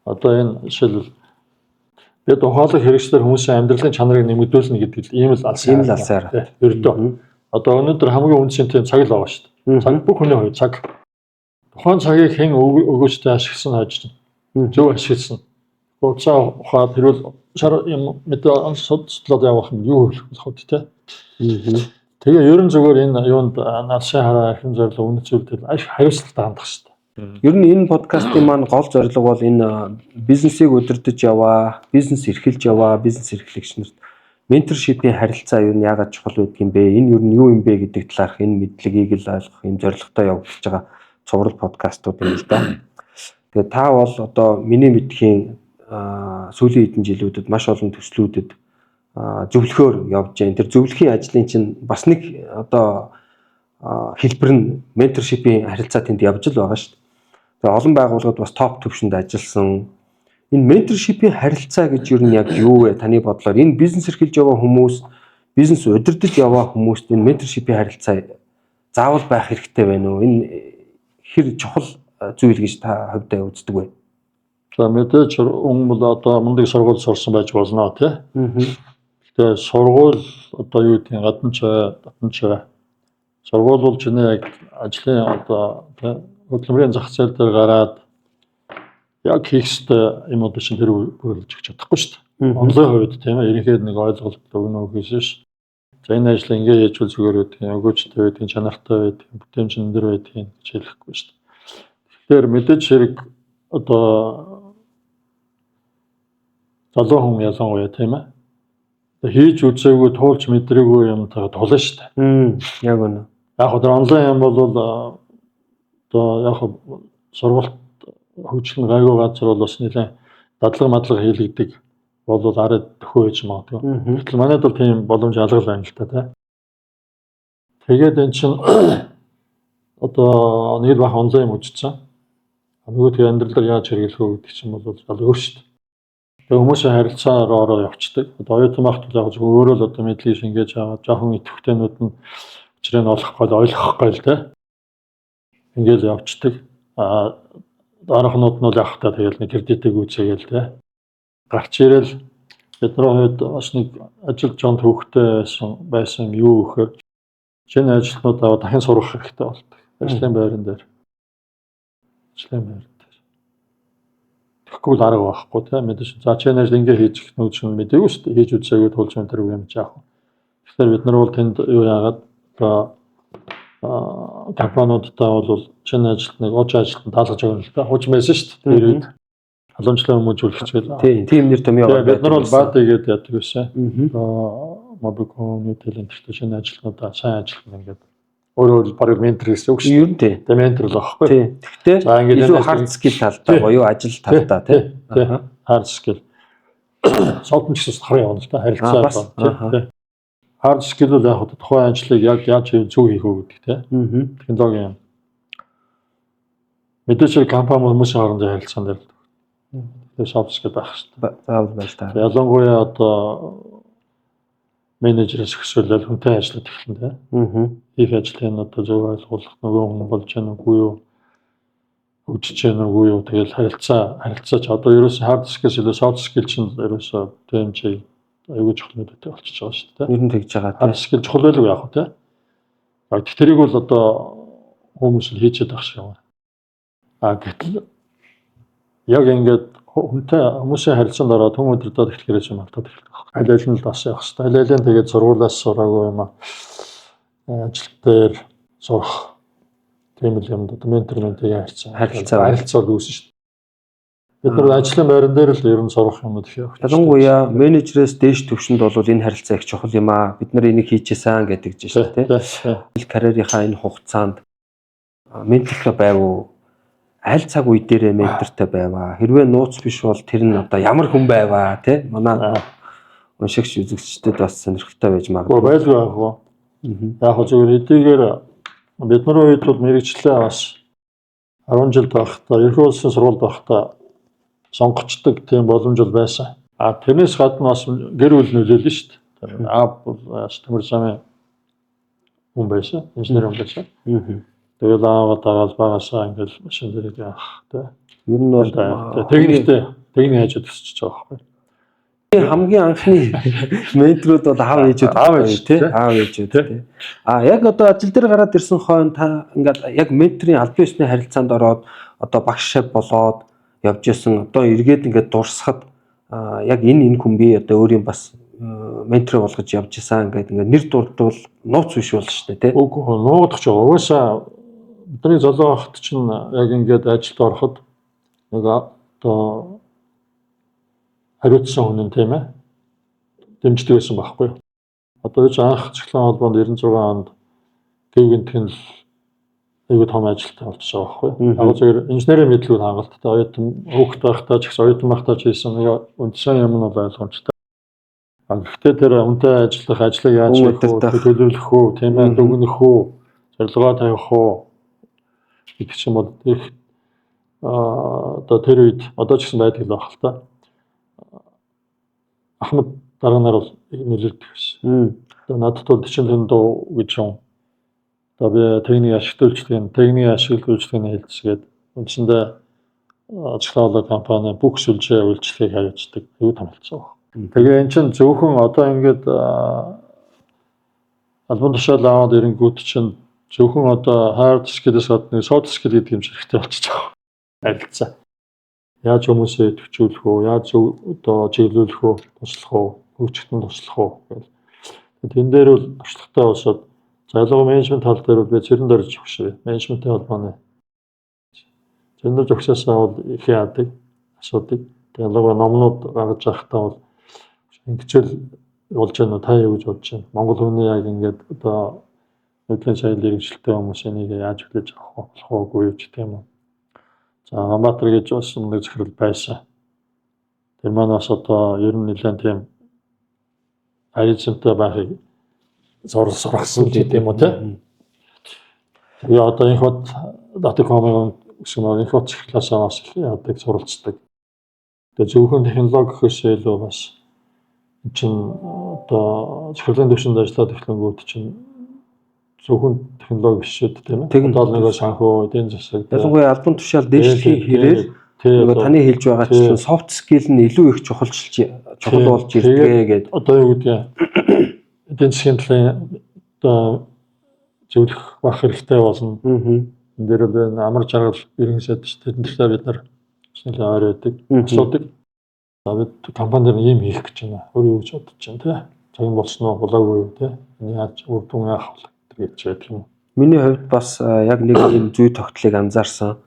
[SPEAKER 3] Одоо энэ жишээлбэл бид ухаалаг хэрэгслээр хүмүүсийн амьдралын чанарыг нэмэгдүүлнэ гэдэг л ийм л алсын
[SPEAKER 2] Ийм л алсын хараа.
[SPEAKER 3] Тий, ердөө. Одоо өнөөдөр хамгийн үндсэн тийм цаг л байгаа шүү дээ. Цаг, бүх хүний хувьд цаг. Тухайн цагийг хэн өгөөжтэй ашигласан хойж чинь. Зөв ашигласан. Хугацаа ухаад хэрвэл шар юм мэдээ судлаад явах юм юу хөглөх вэ, те. Тэгээ ерөн зүгээр энэ юунд алсын хараа, эрхэм зорилго, үнэт зүйл дээр аш хариуцлагатай хандах шүү дээ.
[SPEAKER 2] Ер нь энэ подкастын маань гол зорилго бол энэ бизнесийг удирдах яваа, бизнес эрхэлж яваа, бизнес эрхлэгч нарт mentorship ийн харилцаа юу нь яагаад чухал байдаг юм бэ? Энэ юу нь юу юм бэ гэдэг талаарх энэ мэдлэгийг л ойлгох юм зорилготой явагдаж байгаа цуврал подкастууд юм л да. Тэгээ та бол одоо миний мэдхийн сүүлийн хэдэн жилүүдэд маш олон төслүүдэд зөвлөхөөр явж байна. Тэр зөвлөхийн ажлын чинь бас нэг одоо хэлбэр нь mentorship ийн харилцаа тэнд явж л байгаа шүү дээ. Тэгээ олон байгууллагад бас топ түвшинд ажилласан. Энэ mentorship ийн харилцаа гэж юу нь яг юу вэ? Таны бодлоор энэ бизнес эрхэлж яваа хүмүүс, бизнес удирдах яваа хүмүүст энэ mentorship ийн харилцаа заавал байх хэрэгтэй байна уу? Энэ хэр чухал зүйл гэж та хувьдаа үздэг вэ?
[SPEAKER 3] За, мэдээж өмнө бол одоо мундаг сургууль сурсан байж болно, тий. Тэгээ сургууль одоо юу гэдгийг гадна ч дотн ч сургууль бол чиний яг ажлын одоо тий хөдөлмөрийн зах зээл дээр гараад яг хийх ёстой юмуд чинь тэр бүрэлж өгч чадахгүй шүү дээ. Онлын хувьд, тийм ээ, ерөнхийдөө нэг ойлголт өгнө гэхээс ш. За, энэ ажил ингэ хийж бол зүгээр байдаг, өгөөжтэй байдаг, чанартай байдаг, бүтээмж өндөр байдаг гэж хэлэхгүй шүү дээ. Тэгэхээр мэдээж хэрэг одоо залуу хүн ялангуяа, тийм ээ, хийж үзээгүй, туулж мэдрээгүй юм тулна шүү дээ.
[SPEAKER 2] Яг үнэ.
[SPEAKER 3] Яг хөө тэр онлайн юм бол одоо яг хөө сургалт хөгжил нь гайгүй газар бол бас нэлээд дадлага мадлага хийлэгдэг бол арай төхөө байж магадгүй. Гэтэл манайд бол тийм боломж алга л байна л та, тий. Тэгээд эн чинь одоо нэг л бахан онлайн юм үзсэн. Нөгөө тэгээ амьдрал дээр яаж хэрэглэх вэ гэдэг чинь бол аль өөр шүү дээ. Тэгээ хүмүүсийн харилцаагаар ороо явцдаг. Одоо оюутан байхад бол яг зөв өөрөө л одоо мэдлэгийг шингээж аваад жоохон идэвхтэйнүүд нь учрыг нь олох гол ойлгох гол, тий. Ингээл явцдаг. А дараахнууд нь бол явах та тэгэл нэг кредитийг үүсээгээл, тий. Гарч ирэл бидний хувьд бас нэг ажил жоон төвхтэй байсан юм юу гэхээр шинэ ажилтнууд аваад дахин сурах хэрэгтэй болдог. Ажлын байран дээр. Ажлын байран дээр. Тэгэхгүй л арга байхгүй, тий. Мэдээж за чи энэ ажил ингэ хийж гэх нүүд чинь мэдээгүй шүү дээ. Хийж үзээгүй тулж юм тэр юм яах вэ? Тэгэхээр бид нар бол тэнд юу яагаад одоо компаниудтай бол шинэ ажилтныг ууч ажилтнанд даалгаж өгнө л да. Хуучин байсан шүү дээ. Тэр үед халамжлан хүмүүжүүлэх гээл.
[SPEAKER 2] Тийм, тийм нэр томьёо.
[SPEAKER 3] Тэгээ бид нар бол баада гээд яадаг байсан. Одоо Mobicom, Newtel энэ төрлийн шинэ ажилтнуудаа сайн ажилтнаа ингээд өөрөө бараг ментор гэсэн үг шүү
[SPEAKER 2] Ер нь тий.
[SPEAKER 3] дээ. Ментор л аахгүй.
[SPEAKER 2] Тий. Гэхдээ
[SPEAKER 3] За ингээд
[SPEAKER 2] илүү hard skill талдаа буюу ажил талдаа, тий.
[SPEAKER 3] Тий. Hard skill. Soft нь ч гэсэн харин явна л да. Харилцаа
[SPEAKER 2] бас,
[SPEAKER 3] тий. Тий. Hard skill бол яг хөө тухайн ажлыг яг яаж зөв хийх үү гэдэг, тий. Технологи юм. Мэдээж хэрэг компани хүмүүсийн хоорондын харилцаан дээр л. Тэгэхээр soft skill байх хэрэгтэй.
[SPEAKER 2] Заавал байж та.
[SPEAKER 3] Ялангуяа одоо менежерээс өсвөл хүнтэй ажиллаад эхэлнэ те. Хийх ажлыг одоо зөв ойлгуулах, нөгөө хүн болж яах үгүй юу, хөгжиж яах үгүй юу. Тэгэл харилцаа ч одоо ерөөсөө hard skills илүү soft skill чинь ерөөсөө TMJ аягүй чухал нөлөөтэй болчихж байгаа шүү дээ.
[SPEAKER 2] Ер нь тэгж байгаа
[SPEAKER 3] Hard
[SPEAKER 2] те.
[SPEAKER 3] skill чухал байлгүй яах вэ те. А тэрийг бол одоо хүмүүс л хийчихэд байх шиг юм. А гэтэл яг ингээд хүнтэй хүмүүсийн харилцаанд ороод хүн удирдаад эхлэхээр юм алдаад эхэлдэг байхгүй. Аль аль нь л бас явах хэрэгтэй. Аль аль нь тэгээд сургуулиас сураагүй юм аа. Ажил дээр сурах тийм л юм одоо ментор ментийн харилцаа.
[SPEAKER 2] Харилцаа.
[SPEAKER 3] Харилцаа бол үүснэ шүү дээ. Бид нар ажлын байран дээр л ер нь сурах юмуд их явах.
[SPEAKER 2] Ялангуяа менежерээс дээш түвшинд бол энэ харилцаа их чухал юм аа. Бид нар энийг хийжсэн гэдэг чинь шүү дээ.
[SPEAKER 3] дээ.
[SPEAKER 2] Карьерийнхаа энэ хугацаанд ментортой байв уу? Аль цаг үе дээрээ ментортой байваа? Хэрвээ нууц биш бол тэр нь одоо ямар хүн байваа те? Манай уншигч үзэгчдэд бас сонирхолтой байж
[SPEAKER 3] Гэхдээ
[SPEAKER 2] магадгүй.
[SPEAKER 3] байлгүй яах вэ? Яг хөө зүгээр хэдийгээр бид нар үед бол мэргэжлээ бас 10 жил байхдаа Ерхий улсын сургуульд байхдаа сонгочдөг тийм боломж бол байсан. А тэрнээс гадна бас гэр бүл нөлөөлнө шүү дээ. Аав бол бас төмөр замын хүн байсан, инженер хүн байсан. Тэгэл ааваа дагаад багасаа ингээл машин дээр явах тий.
[SPEAKER 2] Ер нь бол
[SPEAKER 3] Техниктэй техник хажууд өсөж байгаа байхгүй.
[SPEAKER 2] хамгийн анхны менторууд бол аав ээжүүд
[SPEAKER 3] Аав ээж,
[SPEAKER 2] тий
[SPEAKER 3] тий.
[SPEAKER 2] аав ээжүүд тий. А яг одоо ажил дээр гараад ирсэн хойно та ингээд яг менторын албан ёсны харилцаанд ороод одоо багш шав болоод явж исэн, одоо эргээд ингээд дурсахад яг энэ хүн би одоо өөрийн бас ментор болгож явж исэн ингээд ингээд нэр дурдвал нууц биш болно шүү дээ тий.
[SPEAKER 3] Үгүй, нуугдах ч угаасаа бидний залуу байхад чинь яг ингээд ажилд ороход нэг одоо хариуцсан хүн нь, тийм ээ, дэмждэг байсан байхгүй юу. Одоо би анх цахилгаан холбоонд 96 онд гэв гэнтхэн л аягүй том ажилтан болчихсон байхгүй юу. Яг зөвхөн инженерийн мэдлэг хангалттай, оюутан хүүхэд байхдаа ч гэсэн, оюутан байхдаа ч хийсэн нэг үндсэн юм нь бол ойлгомжтой. А гэхдээ тэр хүнтэй ажиллах, ажлыг яаж
[SPEAKER 2] Хүн
[SPEAKER 3] хийх үү,
[SPEAKER 2] удирдах.
[SPEAKER 3] төлөвлөх үү, тийм ээ, дүгнэх үү, зорилгоо тавих уу гэдэг чинь бол их одоо тэр үед одоо ч гэсэн байдаг л байх л та. Ахмад дарга нар бол нөлөөлдөг байсан. Одоо надад бол 44 дуу гэж юм. Одоо би техник ашигт үйлчилгээний, техникийн ашиглалт үйлчилгээний хэлцгээд үндсэндээ цахилгаан компани бүх сүлжээ үйлчлэгийг хариуцдаг аюу том хэлцээ байна. Тэгээ эн чинь зөвхөн одоо ингээд албан тушаал аваад ирэнгүүт чинь зөвхөн одоо hard skill-ээс гадна soft skill гэдэг юм хэрэгтэй болчихж байгаа. Харилцаа. Яаж хүмүүсээ идэвхжүүлэх үү, яаж зөв одоо чиглүүлэх үү, туслах уу, хөгжихэд нь туслах уу гэл. Тэн дээр бол туршлагатай болсод, за, ялангуяа менежмент тал дээр бол би цэрэн дөрж өгшөө. Менежментийн холбооны цэрэн дөрж өгсөөсөө бол их яадаг, асуудаг. Тэгээ ялангуяа номнууд гаргаж байхдаа бол ингэчэл болж байна уу, та юу гэж бодож байна? Монгол хүний яг ингээд одоо нүдлийн соёл иргэншилтэй хүмүүс энийг яаж хүлээж авах вэ, болох уугүй юу гэх юм уу. За, Ганбаатар гэж бас нэг захирал байсан. Тэр маань бас одоо ер нь нэлээд тийм харизмтай байхыг сургасан гэдэг юм уу те. Тэгээ одоо инх бод Datacom-ын гэсэн маань инх бод захирлаасаа бас их яадаг, суралцдаг. Тэгээ зөвхөн технологи гэхээс илүү бас эн чинь одоо захирлын түвшинд ажиллаад эхлэнгүүт чинь зөвхөн технологи биш шүү дээ, тийм ээ.
[SPEAKER 2] Тэгнь.
[SPEAKER 3] Одоо л нөгөө санхүү, эдийн засаг.
[SPEAKER 2] Ялангуяа албан тушаал дээшлэхийн хэрээр нөгөө таны хэлж байгаачлан soft skill нь илүү их чухалчилж чухал болж ирдэг гэдэг.
[SPEAKER 3] Одоо юу гэдгийг эдийн засгийн талын одоо зөвлөх байх хэрэгтэй болно. Энэ дээр бол энэ амар жаргал ерөнхий сайд шүү дээ. Тэднэртэй бид нар нэлээд ойр байдаг. Асуудаг. За, бид компани дээр ийм хийх гэж байна. Өөр юу гэж бодож байна те. Цаг нь болсон уу, болоогүй юу те. Энэ яаж үр дүн яах вэ гэж байдаг юм.
[SPEAKER 2] Миний хувьд бас яг нэг юм зүй тогтлыг анзаарсан.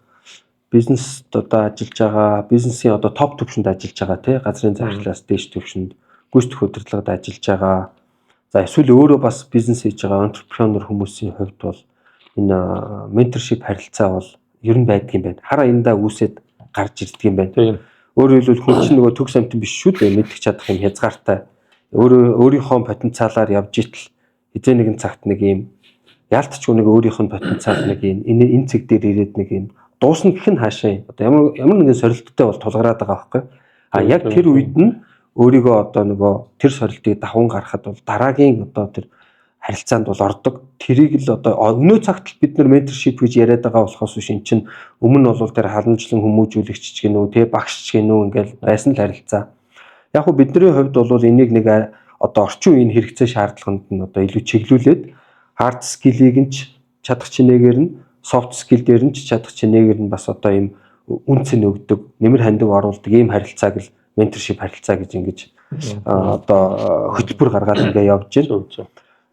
[SPEAKER 2] Бизнест одоо ажиллаж байгаа, бизнесийн одоо топ түвшинд ажиллаж байгаа тий, газрын захирлаас дээш түвшинд гүйцэтгэх удирдлагад ажиллаж байгаа. За, эсвэл өөрөө бас бизнес хийж байгаа entrepreneur хүмүүсийн хувьд бол энэ mentorship харилцаа бол ер нь байдаг юм байна. Хараа эндаа үүсээд гарч ирдэг юм байна.
[SPEAKER 3] Тийм.
[SPEAKER 2] Өөрөөр хэлбэл хүн чинь нөгөө төгс амтан биш шүү дээ. Мэдэх чадах юм хязгаартай. Өөрөө өөрийнхөө потенциалаар явж итэл хэзээ нэгэн цагт нэг юм яалтчгүй нэг өөрийнх нь потенциал нэг юм энэ энэ цэг дээр ирээд нэг юм Дуусна гэх нь хаашаа одоо ямар ямар нэгэн сорилттой бол тулгараад байгаа байхгүй. А яг тэр үед нь өөрийгөө одоо нөгөө тэр сорилтыг даван гаргахад бол дараагийн одоо тэр харилцаанд бол ордог. Тэрийг л одоо өнөө цагт л бид нар mentorship гэж яриад байгаа болохоос биш, эн чинь өмнө нь бол тэр халамжлан хүмүүжүүлэгч ч гэнүү, тэ, багш ч гэнүү, ингээл байсан л харилцаа. Яг хөө бидний хувьд бол энийг нэг одоо орчин үеийн хэрэгцээ шаардлаганд нь одоо илүү чиглүүлээд hard skill-ийг нь ч чадах чинээгээр нь, soft skill дээр нь ч чадах чинээгээр нь бас одоо ийм үнэ цэн өгдөг, нэмэр хандив оруулдаг ийм харилцааг л mentorship харилцаа гэж ингэж одоо хөтөлбөр гаргаад ингээ явж байна.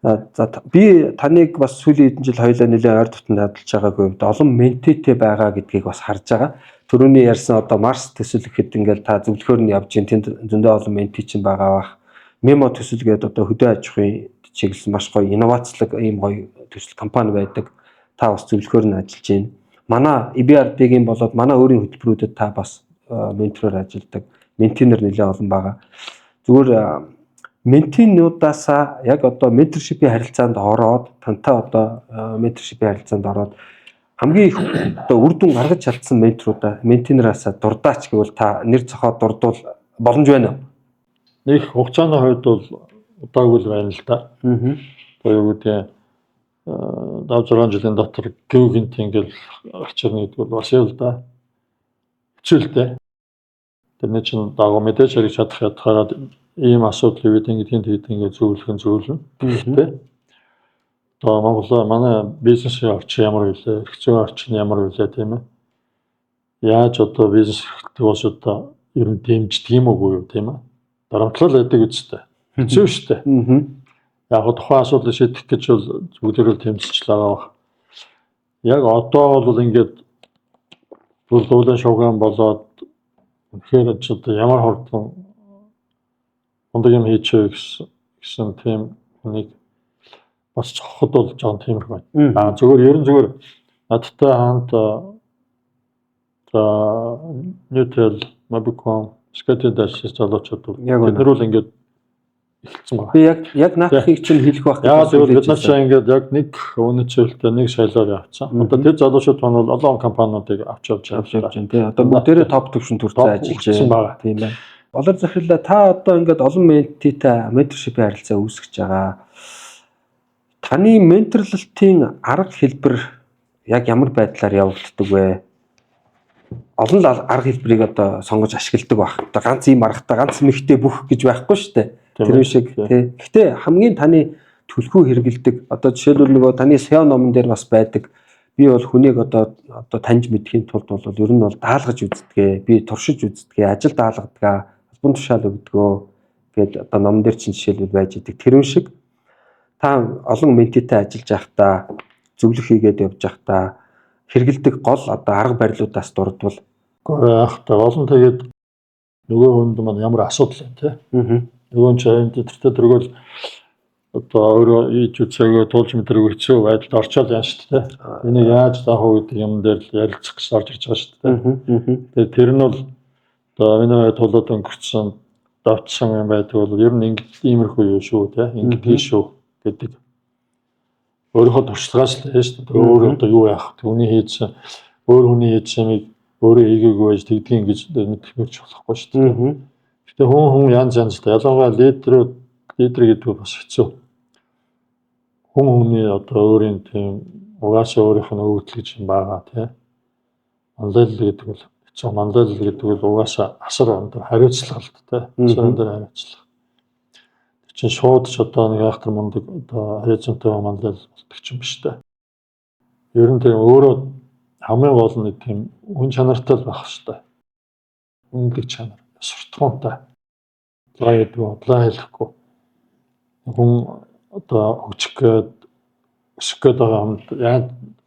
[SPEAKER 2] За, би таныг бас сүүлийн хэдэн жил хоёлаа нэлээд ойр дотно ажиллаж байгаагүй хувьд олон mentee тэй байгаа гэдгийг бас харж байгаа. Түрүүний ярьсан одоо Марс төсөл гэхэд ингээл та зөвлөхөөр нь явж гин, тэнд зөндөө олон mentee чинь байгаа бах. Мемо төсөл гээд одоо хөдөө аж ахуйн чиглэсэн маш гоё инновацлог ийм гоё төсөл компани байдаг. Та бас зөвлөхөөр нь ажиллаж байна. Манай EBRD-гийн болоод манай өөрийн хөтөлбөрүүдэд та бас mentor оор ажилладаг. Mentee нар нэлээд олон байгаа. Зүгээр mentee нуудаасаа яг одоо mentorship ийн харилцаанд ороод, тантай одоо mentorship ийн харилцаанд ороод хамгийн их одоо үр дүн гаргаж чадсан mentor уудаа, mentee нараасаа дурдаач гэвэл та нэр зохиод дурдвал боломж байна уу?
[SPEAKER 3] Нэг хугацааны хувьд бол удаагүй л байна л да. Одоо юу гэдэг, 5 6 жилийн дотор гэв гинт ингээл гарч ирнэ гэдэг бол бас юм л да. Хэцүү л дээ. Тэрний чинь дагуу мэдээж хэрэг чадах ядахаараа ийм асуудлыг бид ингэдгийн тэгдэг ингээд зөвлөх нь зөвлөнө. Гэхдээ одоо Монгол манай бизнесийн орчин ямар вүлээ, эрх зүйн орчин ямар вүлээ, тийм ээ. Яаж одоо бизнес эрхлэлтийг бас одоо ер нь дэмждэг юм уу юу, тийм ээ. Дарамтлал байдаг үстэй. Хэцүү шүү дээ. Яг го тухайн асуудлыг шийдэх гэж бол бүгдээрээ л тэмцэж л байгаа бах. Яг одоо бол ингээд бүр дуулан шугам болоод үнэхээр ч одоо ямар хурдан мундаг юм хийчихвэ гэсэн тийм хүнийг бас цохоход бол жоохон тиймэрхүү байна. Аа, зүгээр ер нь зүгээр надтай хамт за Newtel, Mobicom, Skytel ажилласан залуучууд бол бид нар бол ингээд эхэлсэн байна.
[SPEAKER 2] Би яг наадахыг чинь хэлэх байх.
[SPEAKER 3] Яг тэгвэл бид нар чинь ингээд яг нэг үнэт зүйлтэй нэг соёлоор явцсан. Одоо тэр залуучууд маань бол олон компаниудыг авч явж
[SPEAKER 2] авч явж байна, тий. Одоо бүгдээрээ топ төвшөнд хүрсэн ажиллаж
[SPEAKER 3] байна.
[SPEAKER 2] Тийм байна. Болор захирлаа, та одоо ингээд олон mentee тэй mentorship ийн харилцаа үүсгэж байгаа. Таны mentor лолтын арга хэлбэр яг ямар байдлаар явагддаг вэ? Олон л арга хэлбэрийг одоо сонгож ашигладаг байх. Одоо ганц ийм аргатай, ганц мэгтэй бүх гэж байхгүй шүү дээ. Тэр шиг, тий. Гэхдээ хамгийн таны түлхүү хэрэгэлдэг, одоо жишээлбэл нөгөө таны SEO номон дээр бас байдаг. Би бол хүнийг одоо таньж мэдэхийн тулд бол ер нь бол даалгаж үздэг. Би туршиж үздэг, ажил даалгадаг, албан тушаал өгдөгөө гээд одоо номон дээр чинь жишээлбэл байж идэг. Тэр шиг та олон mentee тэй ажиллаж байхдаа, зөвлөх хийгээд явж байхдаа хэрэгэлдэг гол одоо арга барилуудаас дурдвал.
[SPEAKER 3] Гэхдээ яг та гол нь тэгээд нөгөө хүнд маань ямар асуудал юм, те. Нөгөө нь чинь тэртээ тэргүүл одоо өөрөө хийж үзээгөө туулж мэдрээгүй хэцүү байдалд орчоод яан шүү дээ. Энийг яаж заах вэ гэдэг юм дээр л ярилцах гэж орж ирж байгаа шүү дээ. Тэгээд тэр нь бол одоо миний хувьд тулаад өнгөрцөн давтсан юм байдаг бол ер нь ингэ иймэрхүү юу шүү, те, ингэдгийг шүү гэдэг өөрийнхөө туршлагаас л яаж шүү дээ. Өөр одоо юу яах вэ? Түүний хийсэн, өөр хүний хийсэн юмыг өөрөө хийгээгүй байж тэгдгийг ингэж мэдэх мэрч болохгүй шүү дээ. Гэтэ хүн хүн янз янзтай. Ялангуяа лидерүүд, лидер гэдэг нь бас хэцүү. Хүн хүний одоо өөрийн тийм угаасаа өөрийнх нь өгөгдөл гэж юм байгаа, тий. Манлайлал гэдэг бол хэцүү. Манлайлал гэдэг бол угаасаа асар өндөр хариуцлага л тий. Асар өндөр хариуцлага. Тэр чинь шууд ч одоо нэг айхтар мундаг одоо харизмтай манлайлал болдог ч юм биш үү. Ер нь тийм өөрөө хамгийн гол нь нэг тийм хүн чанартай л байх хэрэгтэй. Үнэлэг чанар, суртахуунтай. Лаа гэдэг бодлоо хэлэхгүй. Хүн одоо хөгжих гээд өсөх гээд байгаа юмд яаж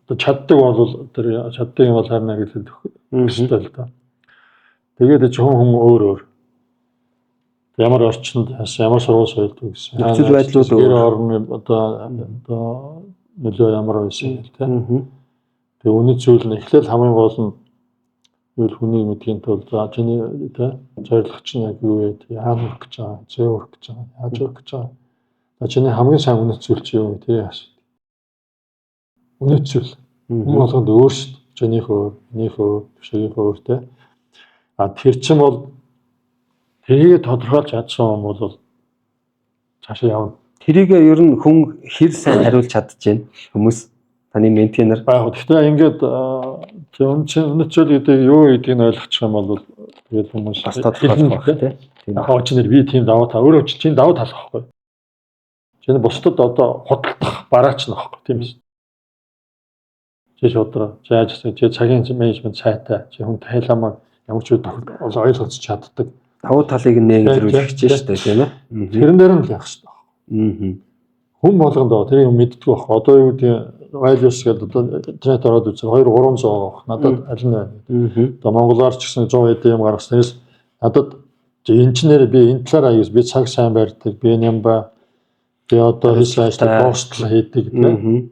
[SPEAKER 3] одоо чаддаг бол тэр чаддаг юм бол харин хэрэглээд өгөх хэрэгтэй л да. Тэгээд чи хүн хүн өөр өөр. Ямар орчинд ямар сургууль соёлдог гэсэн.
[SPEAKER 2] Нөхцөл байдлууд өөр.
[SPEAKER 3] Гэр орны одоо нөлөө ямар байсан гэл, тэ. Тэгээ үнэт зүйл нь эхлээл хамгийн гол нь юу л хүнийг мэдхийн тулд за чиний, тэ, зорилго чинь яг юу вэ? Яана хүрэх гэж байгаа? Зөө хүрэх гэж байгаа? Яаж хүрэх гэж байгаа? За, чиний хамгийн сайн үнэт зүйл чи юу вэ? Тэрийг асуу. Үнэт зүйл. Хүн болгонд өөр шүү дээ. Чинийх өөр, минийх өөр, бишгийнх өөр те. А тэр чинь бол тэрийг тодорхойлж чадсан юм бол цаашаа явна.
[SPEAKER 2] Тэрийг ер нь хүн хэр сайн хариулж чадчихэв хүмүүс таны ментенер.
[SPEAKER 3] Яг гэхдээ ингээд үнэчил гэдэг юу гэдгийг нь ойлгочих юм бол тэгэл хүмүүс
[SPEAKER 2] бас тодорхойлох байх тий.
[SPEAKER 3] Яг очнэр би тийм давуу тал өөрөө чинь давуу тал байхгүй. Чиний бусдад одоо худалдах бараач нөхгүй тийм ээ. Чи шудраа, чи яаж гэсэн чи цагийн менежмент сайтай, чи хүн тайламаа ямар ч үед ойлгож чаддаг.
[SPEAKER 2] Давуу талыг нээгэлрүүлэх гэж шүү дээ тийм ээ.
[SPEAKER 3] Тэрэн дээр нь л явах хэрэгтэй. Хүн болгонд тэр юм мэддэг байхгүй. Одоо юу гэдэг values гэдэг одоо интернет ороод үзээ 2 300 байгаа. Надад аль нь байна гэдэг. Одоо монголоор ч гэсэн 100 хэдэн юм гаргасан. Тэрээс надад энэ ч нэр би энэ талаар аяас би цаг сайн барьдаг, би юм ба би одоо хийсэн ажил постлол хийдэг тийм.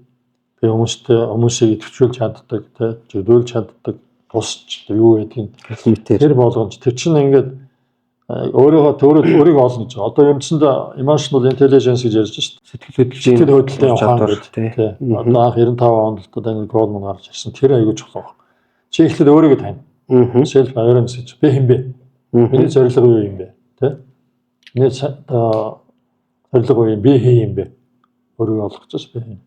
[SPEAKER 3] Би хүмүүстэй хүмүүсийг идэвхжүүлж чаддаг тийм, зөвлөж чаддаг, тусч юу гэдгийг тэр болгоомж тэр чинь ингээд өөрийгөө өөрийгөө олно гэж. Одоо үндсэндээ emotional intelligence гэж ярьж шүү
[SPEAKER 2] дээ. Сэтгэл хөдлөлийн
[SPEAKER 3] сэтгэл хөдлөлийн ухаан гэдэг тийм. Одоо анх 95 онд л одоо Goldman гарч ирсэн. Тэр аягүй чухал баг. Чи эхлээд өөрийгөө тань. Self awareness гэж. Би хэн бэ? Миний зорилго юу юм бэ? Тэ? Миний одоо зорилго юу юм? Би хэн юм бэ? Өөрийгөө олох гэж би хэн.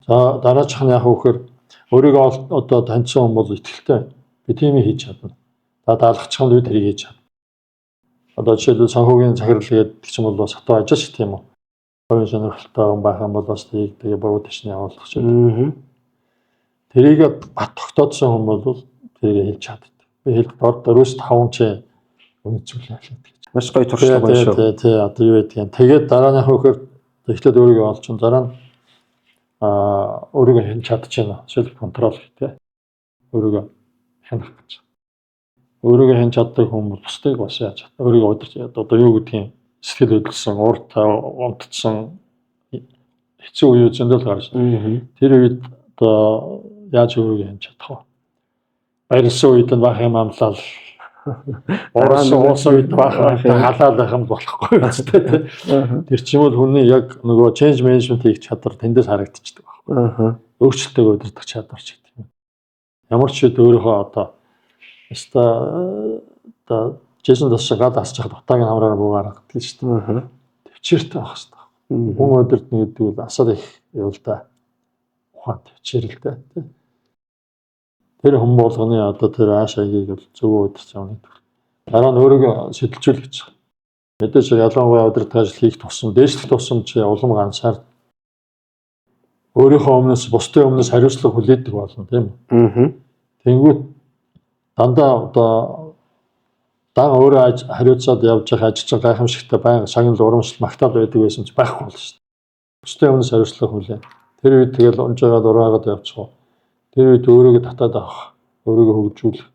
[SPEAKER 3] За дараачих нь яг вөхөр өөрийгөө одоо таньсан хүн бол итгэлтэй. Би тийм хийж чадна. За даалгачих нь би тэрийг хийж чадна. Одоо жишээлбэл санхүүгийн захирал гэдэг ч юм бол бас хатуу ажил шүү тийм үү. Хувийн сонирхолтой хүн байх юм бол бас тийг тэгээ буруу тийш нь явуулах ч юм. Тэрийг бат тогтоодсон хүн бол тэрийг хэлж чаддаг. Би хэлэх дор 4-5 чи үнэцүүлээ гэж.
[SPEAKER 2] Маш гоё туршлага байна шүү.
[SPEAKER 3] Тий, тий, одоо юу гэдгийг. Тэгээд дараа нь хөөхөр эхлээд өөрийгөө олчихно. Дараа нь өөрийгөө хянаж чадчихна. Self control гэх тий. Өөрийгөө хянах гэж. Өөрийгөө хянаж чаддаг хүн бол бусдыг бас яаж чадна. Өөрийгөө удирч одоо юу гэдгийг сэтгэл хөдлөсөн, ууртай, унтцсан хэцүү үе зөндөл гарч. Тэр үед одоо яаж өөрийгөө хянаж чадах вэ? Баярлсан үед нь бах юм амлал. Уурсан уусан үед бах халаал байх юм болохгүй үстэй тий. Тэр чинь бол хүний яг нөгөө change management хийх чадвар тэндээс харагдчихдаг байхгүй. Өөрчлөлтөг удирдах чадвар ч гэдэг юм. Ямар ч үед өөрийнхөө одоо өстой одоо Джейсон тас гал асч хахад утааг нь хамраар буу гаргадаг шүү дээ. Төвчээртэй байх хэрэгтэй. Хүн удирдна гэдэг бол асар их юу л да. Ухаан төвчээрэлтэй тий. Тэр хүн болгоны одоо тэр ааш аягийг бол зөв удирч явна гэдэг. Дараа нь өөрийгөө шидэлжүүлэх гэж. Мэдээж ялангуяа удирдах ажил хийх тусам, дээшлэх тусам чи улам ганцаар өөрийнхөө өмнөөс бусдын өмнөөс хариуцлага хүлээдэг болно тийм үү. Тэнгүүт дандаа одоо дан өөрөө хариуцаад явж байгаа ажиллаж байгаа гайхамшигтай байнга шагнал урамшил магтаал байдаг байсан ч байхгүй болно шүү дээ. Бусдын өмнөөс хариуцлага хүлээн. Тэр үед тэгэл унж байгаа дураагаад явчих. Тэр үед өөрийгөө татаад авах, өөрийгөө хөгжүүлэх,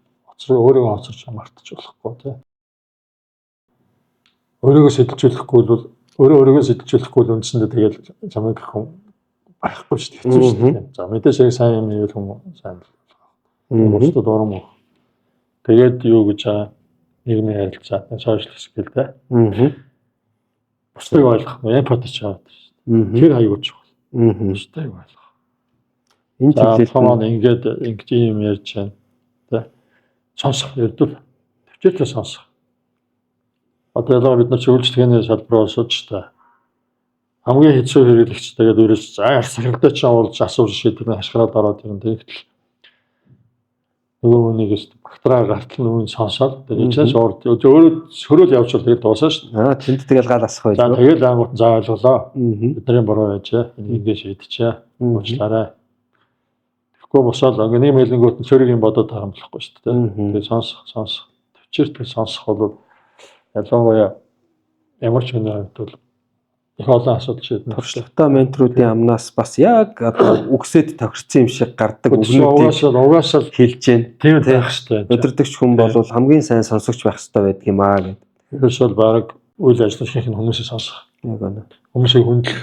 [SPEAKER 3] өөрийгөө хоцорч мартаж болохгүй тий. Өөрийгөө сэтэлжүүлэхгүй бол өөрийгөө сэтэлжүүлэхгүй бол үндсэндээ тэгэл чамайг хүн байхгүй шүү дээ. Хэцүү шүү дээ. За мэдээж яг сайн юм хийвэл хүн сайн л болох. Бусдад урам өгөх. Тэгээд юу гэж байгаа нийгмийн харилцаа, social skill тий. Бусдыг ойлгох, empathy ч аваад шүү дээ. Тэр аюул чухал. Бусдыг ойлгох.
[SPEAKER 2] Энэ
[SPEAKER 3] чиглэлд маань ингээд ингэж юм ярьж байна. Тэ. Сонсох ердөө төвчээртэй сонсох. Одоо ялангуяа бид нар чи үйлчлэгээний салбараар сууж та. Хамгийн хэцүү хэрэглэгч тэгээд өөрөөс за сахилтай чи оруулж асууж шийдвэр хашгираад ороод ирэн тэгтэл нөгөө хүнийг багтраа гартал нүн сонсоод тэгээд чаас урд өөрөө сөрөөл явуучвал тэгээд дуусаа шүү
[SPEAKER 2] дээ. Тэнд тэгэл гал асах
[SPEAKER 3] байж. За тэгэл ангууд за ойлголоо. Бидний буруу байжээ. Энийг ингэ шийдчихэ. Уучлаарай. Тэгэхгүй босоод ингээ нэг мэлэнгүүт нь цөрөг юм бодоод байгаа юм болохгүй шүү дээ. Тэгээд сонсох төвчээртэй сонсох бол ялангуяа ямар ч хүний хувьд бол их олон асуудал шийднэ.
[SPEAKER 2] Туршлагатай менторуудын амнаас бас яг одоо үгсэд тохирсон юм шиг гардаг
[SPEAKER 3] үгнүүдийг угаасаа
[SPEAKER 2] хэлж байна.
[SPEAKER 3] Тийм байх хэрэгтэй.
[SPEAKER 2] Удирдагч хүн бол хамгийн сайн сонсогч байх хэрэгтэй байдаг юм аа гэдэг.
[SPEAKER 3] Ерөөсөө баг үйл ажиллагаа ихэнх нь хүмүүсийг сонсох.
[SPEAKER 2] Яг үнэ.
[SPEAKER 3] Хүмүүсийг хүндлэх.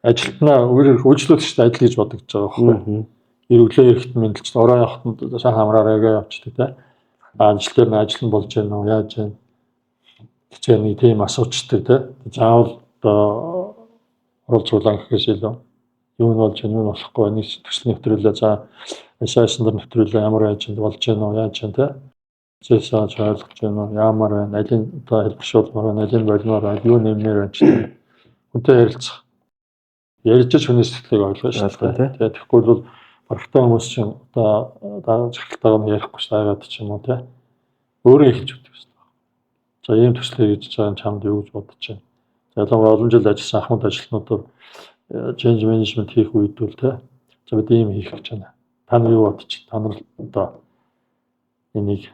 [SPEAKER 3] Ажилтнаа үйлчлүүлэгчтэй ажил гэж бодогдож байгаа байхгүй. Эргэлээ эрэхт мэндэлж ороо явахад сайхан амраараа явчихдаг те. Ажил дээр нь ажил нь болж байна уу, яаж байна гэж нэг тийм асуучдаг те. Заавал одоо оруулж цуглаан гэхээс илүү юу нь болж юу нь болохгүй нэг төсөл нэвтрүүлээ за SIS дээр нэвтрүүлээ ямар байж болж байна уу, яаж байна те. Процессаа ч ойлгож байна уу, яамаар байна, алийн одоо хэлбэршүүлмээр байна, алийн болмоор байна, юу нэмнээр байна ч тийм. Хүнтэй ярилцах. Ярьж ч хүний сэтгэлийг ойлгох шүү дээ. Тэгээ тэгэхгүй бол барагтай хүмүүс чинь одоо захиралтайгаа нь ярихгүй ш таагаад ч юм уу те. Өөрөө эхэлж өгдөг шүү дээ. За ийм төслийг хийж байгаа юм чамд юу гэж бодож байна. За ялангуяа олон жил ажилласан ахмад ажилтнуудаар change management хийх үед бол те. За бид ийм хийх гэж байна. Та нар юу бодож та нар одоо энийг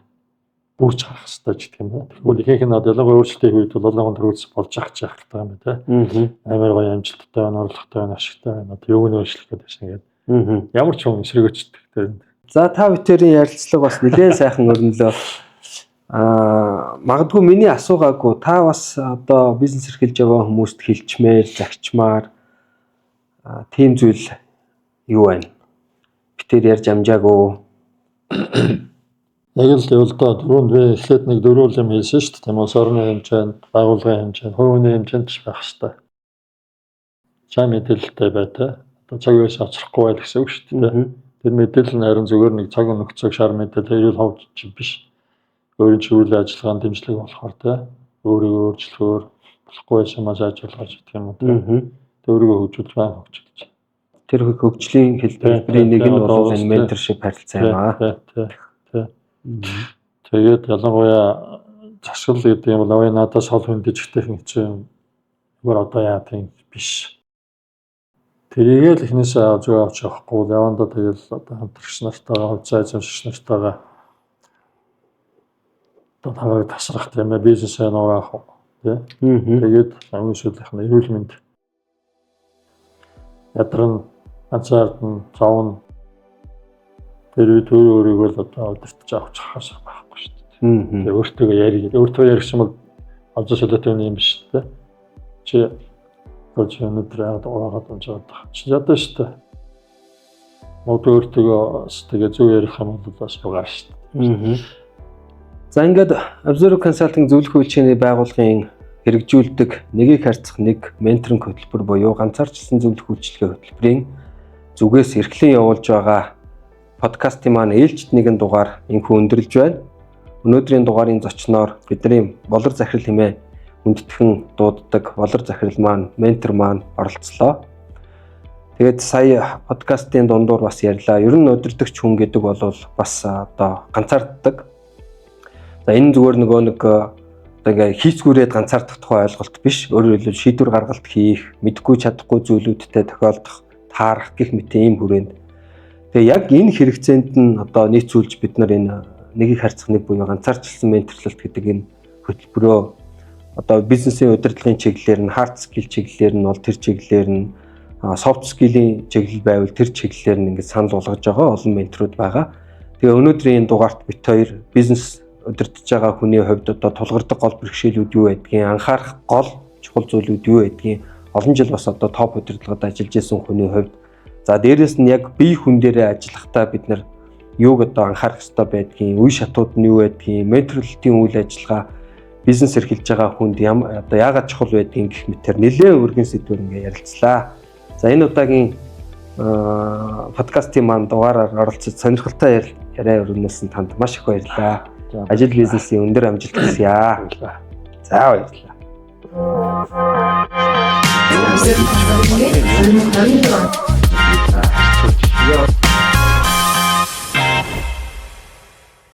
[SPEAKER 3] бүрж харах хэрэгтэй ч гэх юм байна. Тэгвэл ихэнх нь ялангуяа өөрчлөлт хийх үед бол олон хүн төрүүлс болж ах ч яах гэдэг юм байна те. Амар гоё амжилттай байна, орлоготой байна, ашигтай байна. Одоо юуг нь өөрчлөх гэдэг шин гээд. Ямар ч хүн эсрэгөөчдөг тэр.
[SPEAKER 2] За та бүхэн ярилцлага бас нэлээд сайхан өрнөлөө. Магадгүй миний асуугаагүй та бас одоо бизнес эрхэлж яваа хүмүүст хэлчмээр, загчмаар тийм зүйл юу байна? Битэр ярьж амжаагүй.
[SPEAKER 3] Яг л юу л доо дөрөв би эхлээд нэг дөрөв юм хэлсэн шүү дээ. Тийм улс орны хэмжээнд, байгууллагын хэмжээнд, хувь хүний хэмжээнд ч байх хэрэгтэй. Сайн мэдээлэлтэй бай тээ. Одоо цаг үеэс хоцрохгүй байл гэсэн үг шүү дээ. Тэр мэдээлэл нь харин зүгээр нэг цаг нөхцөг шар мэдээлэл эрүүл ховж биш. Өөрийн чиглэлийн ажиллагаанд дэмжлэг болохоор те өөрийгөө өөрчлөхөөр болохгүй байсан маа сайжруулах гэдэг юм уу те. Тэ өөрийгөө хөгжүүлж байгаа хөгжүүлж.
[SPEAKER 2] Тэр хөгжлийн хэлбэрийн нэг нь бол энэ mentorship харилцаа юм аа.
[SPEAKER 3] Тий. Тэгээд ялангуяа засгал гэдэг юм бол аваа надаас хол хүн дижигтэйхэн хичээн юм. Зүгээр одоо яа тийм биш. Тэрийг л эхнээсээ зөв авч явахгүй бол явандаа тэгэл одоо хамтрагч нартайгаа, хувьцаа эзэмшигч нартайгаа одоо тагааг тасрах тийм ээ бизнесээ нураах тий. Тэгээд хамгийн сүүлийнх нь эрүүл мэнд ядарна, ганцаардна, зовно. Тэр үед өөр өөрийгөө л одоо удирдах авч хахаас байхгүй шүү дээ. Тэгээ өөртөө яри. Өөртөө ярих юм бол олзоо солиотой юм биш шүү дээ. Чи одоо чи өнөөдөр яагаад ураагаад унж байгаа чи ядаа шүү дээ. Мод өөртөө тэгээ зөв ярих юм бол бас югаар шүү дээ.
[SPEAKER 2] За ингээд Observe Consulting зөвлөх үйлчилгээний байгууллагын хэрэгжүүлдэг нэгийг харьцах нэг менторинг хөтөлбөр буюу ганцаарчилсан зөвлөх үйлчилгээ хөтөлбөрийн зүгээс эрхлэн явуулж байгаа подкастын маань ээлжид нэгэн дугаар энэхүү өндөрлж байна. Өнөөдрийн дугаарын зочноор бидний болор захирал хэмээн хүндэтгэн дууддаг болор захирал маань ментор маань оролцлоо. Тэгээд сая подкастын дундуур бас ярьлаа. Ер нь удирдагч хүн гэдэг бол бас одоо ганцаарддаг. За энэ зүгээр нөгөө нэг одоо ингээ хийцгүүрээд ганцаардах тухай ойлголт биш. Өөрөөр хэлбэл шийдвэр гаргалт хийх, мэдэхгүй чадахгүй зүйлүүдтэй тохиолдох, таарах гэх мэт ийм хүрээнд. Тэгээ яг энэ хэрэгцээнд нь одоо нийцүүлж бид нар энэ нэгийг харьцах нэг буюу ганцаарчилсан менторлолт гэдэг энэ хөтөлбөрөө одоо бизнесийн удирдлагын чиглэлээр нь, hard skill чиглэлээр нь бол тэр чиглэлээр нь, soft skill-ийн чиглэл байвал тэр чиглэлээр нь ингээд санал болгож байгаа олон менторуд байгаа. Тэгээ өнөөдрийн энэ дугаарт бит хоёр бизнес удирдах байгаа хүний хувьд одоо тулгардаг гол бэрхшээлүүд юу байдгийг, анхаарах гол чухал зүйлүүд юу байдгийг, олон жил бас одоо топ удирдлагад ажиллаж исэн хүний хувьд, за дээрэс нь яг бие хүн дээрээ ажиллахдаа бид нар юуг одоо анхаарах ёстой байдгийг, үе шатууд нь юу байдгийг, менторлолтын үйл ажиллагаа бизнес эрхэлж байгаа хүнд одоо яагаад чухал байдгийг гэх мэтэр нэлээд өргөн сэдвээр ингээ ярилцлаа. За энэ удаагийн подкастын маань дугаараар оролцож сонирхолтой яриа өрнөсөн танд маш их баярлалаа. Ажил бизнесийн өндөр амжилт хүсье.
[SPEAKER 3] Баярлалаа.
[SPEAKER 2] За баярлалаа.
[SPEAKER 1] 2024 он.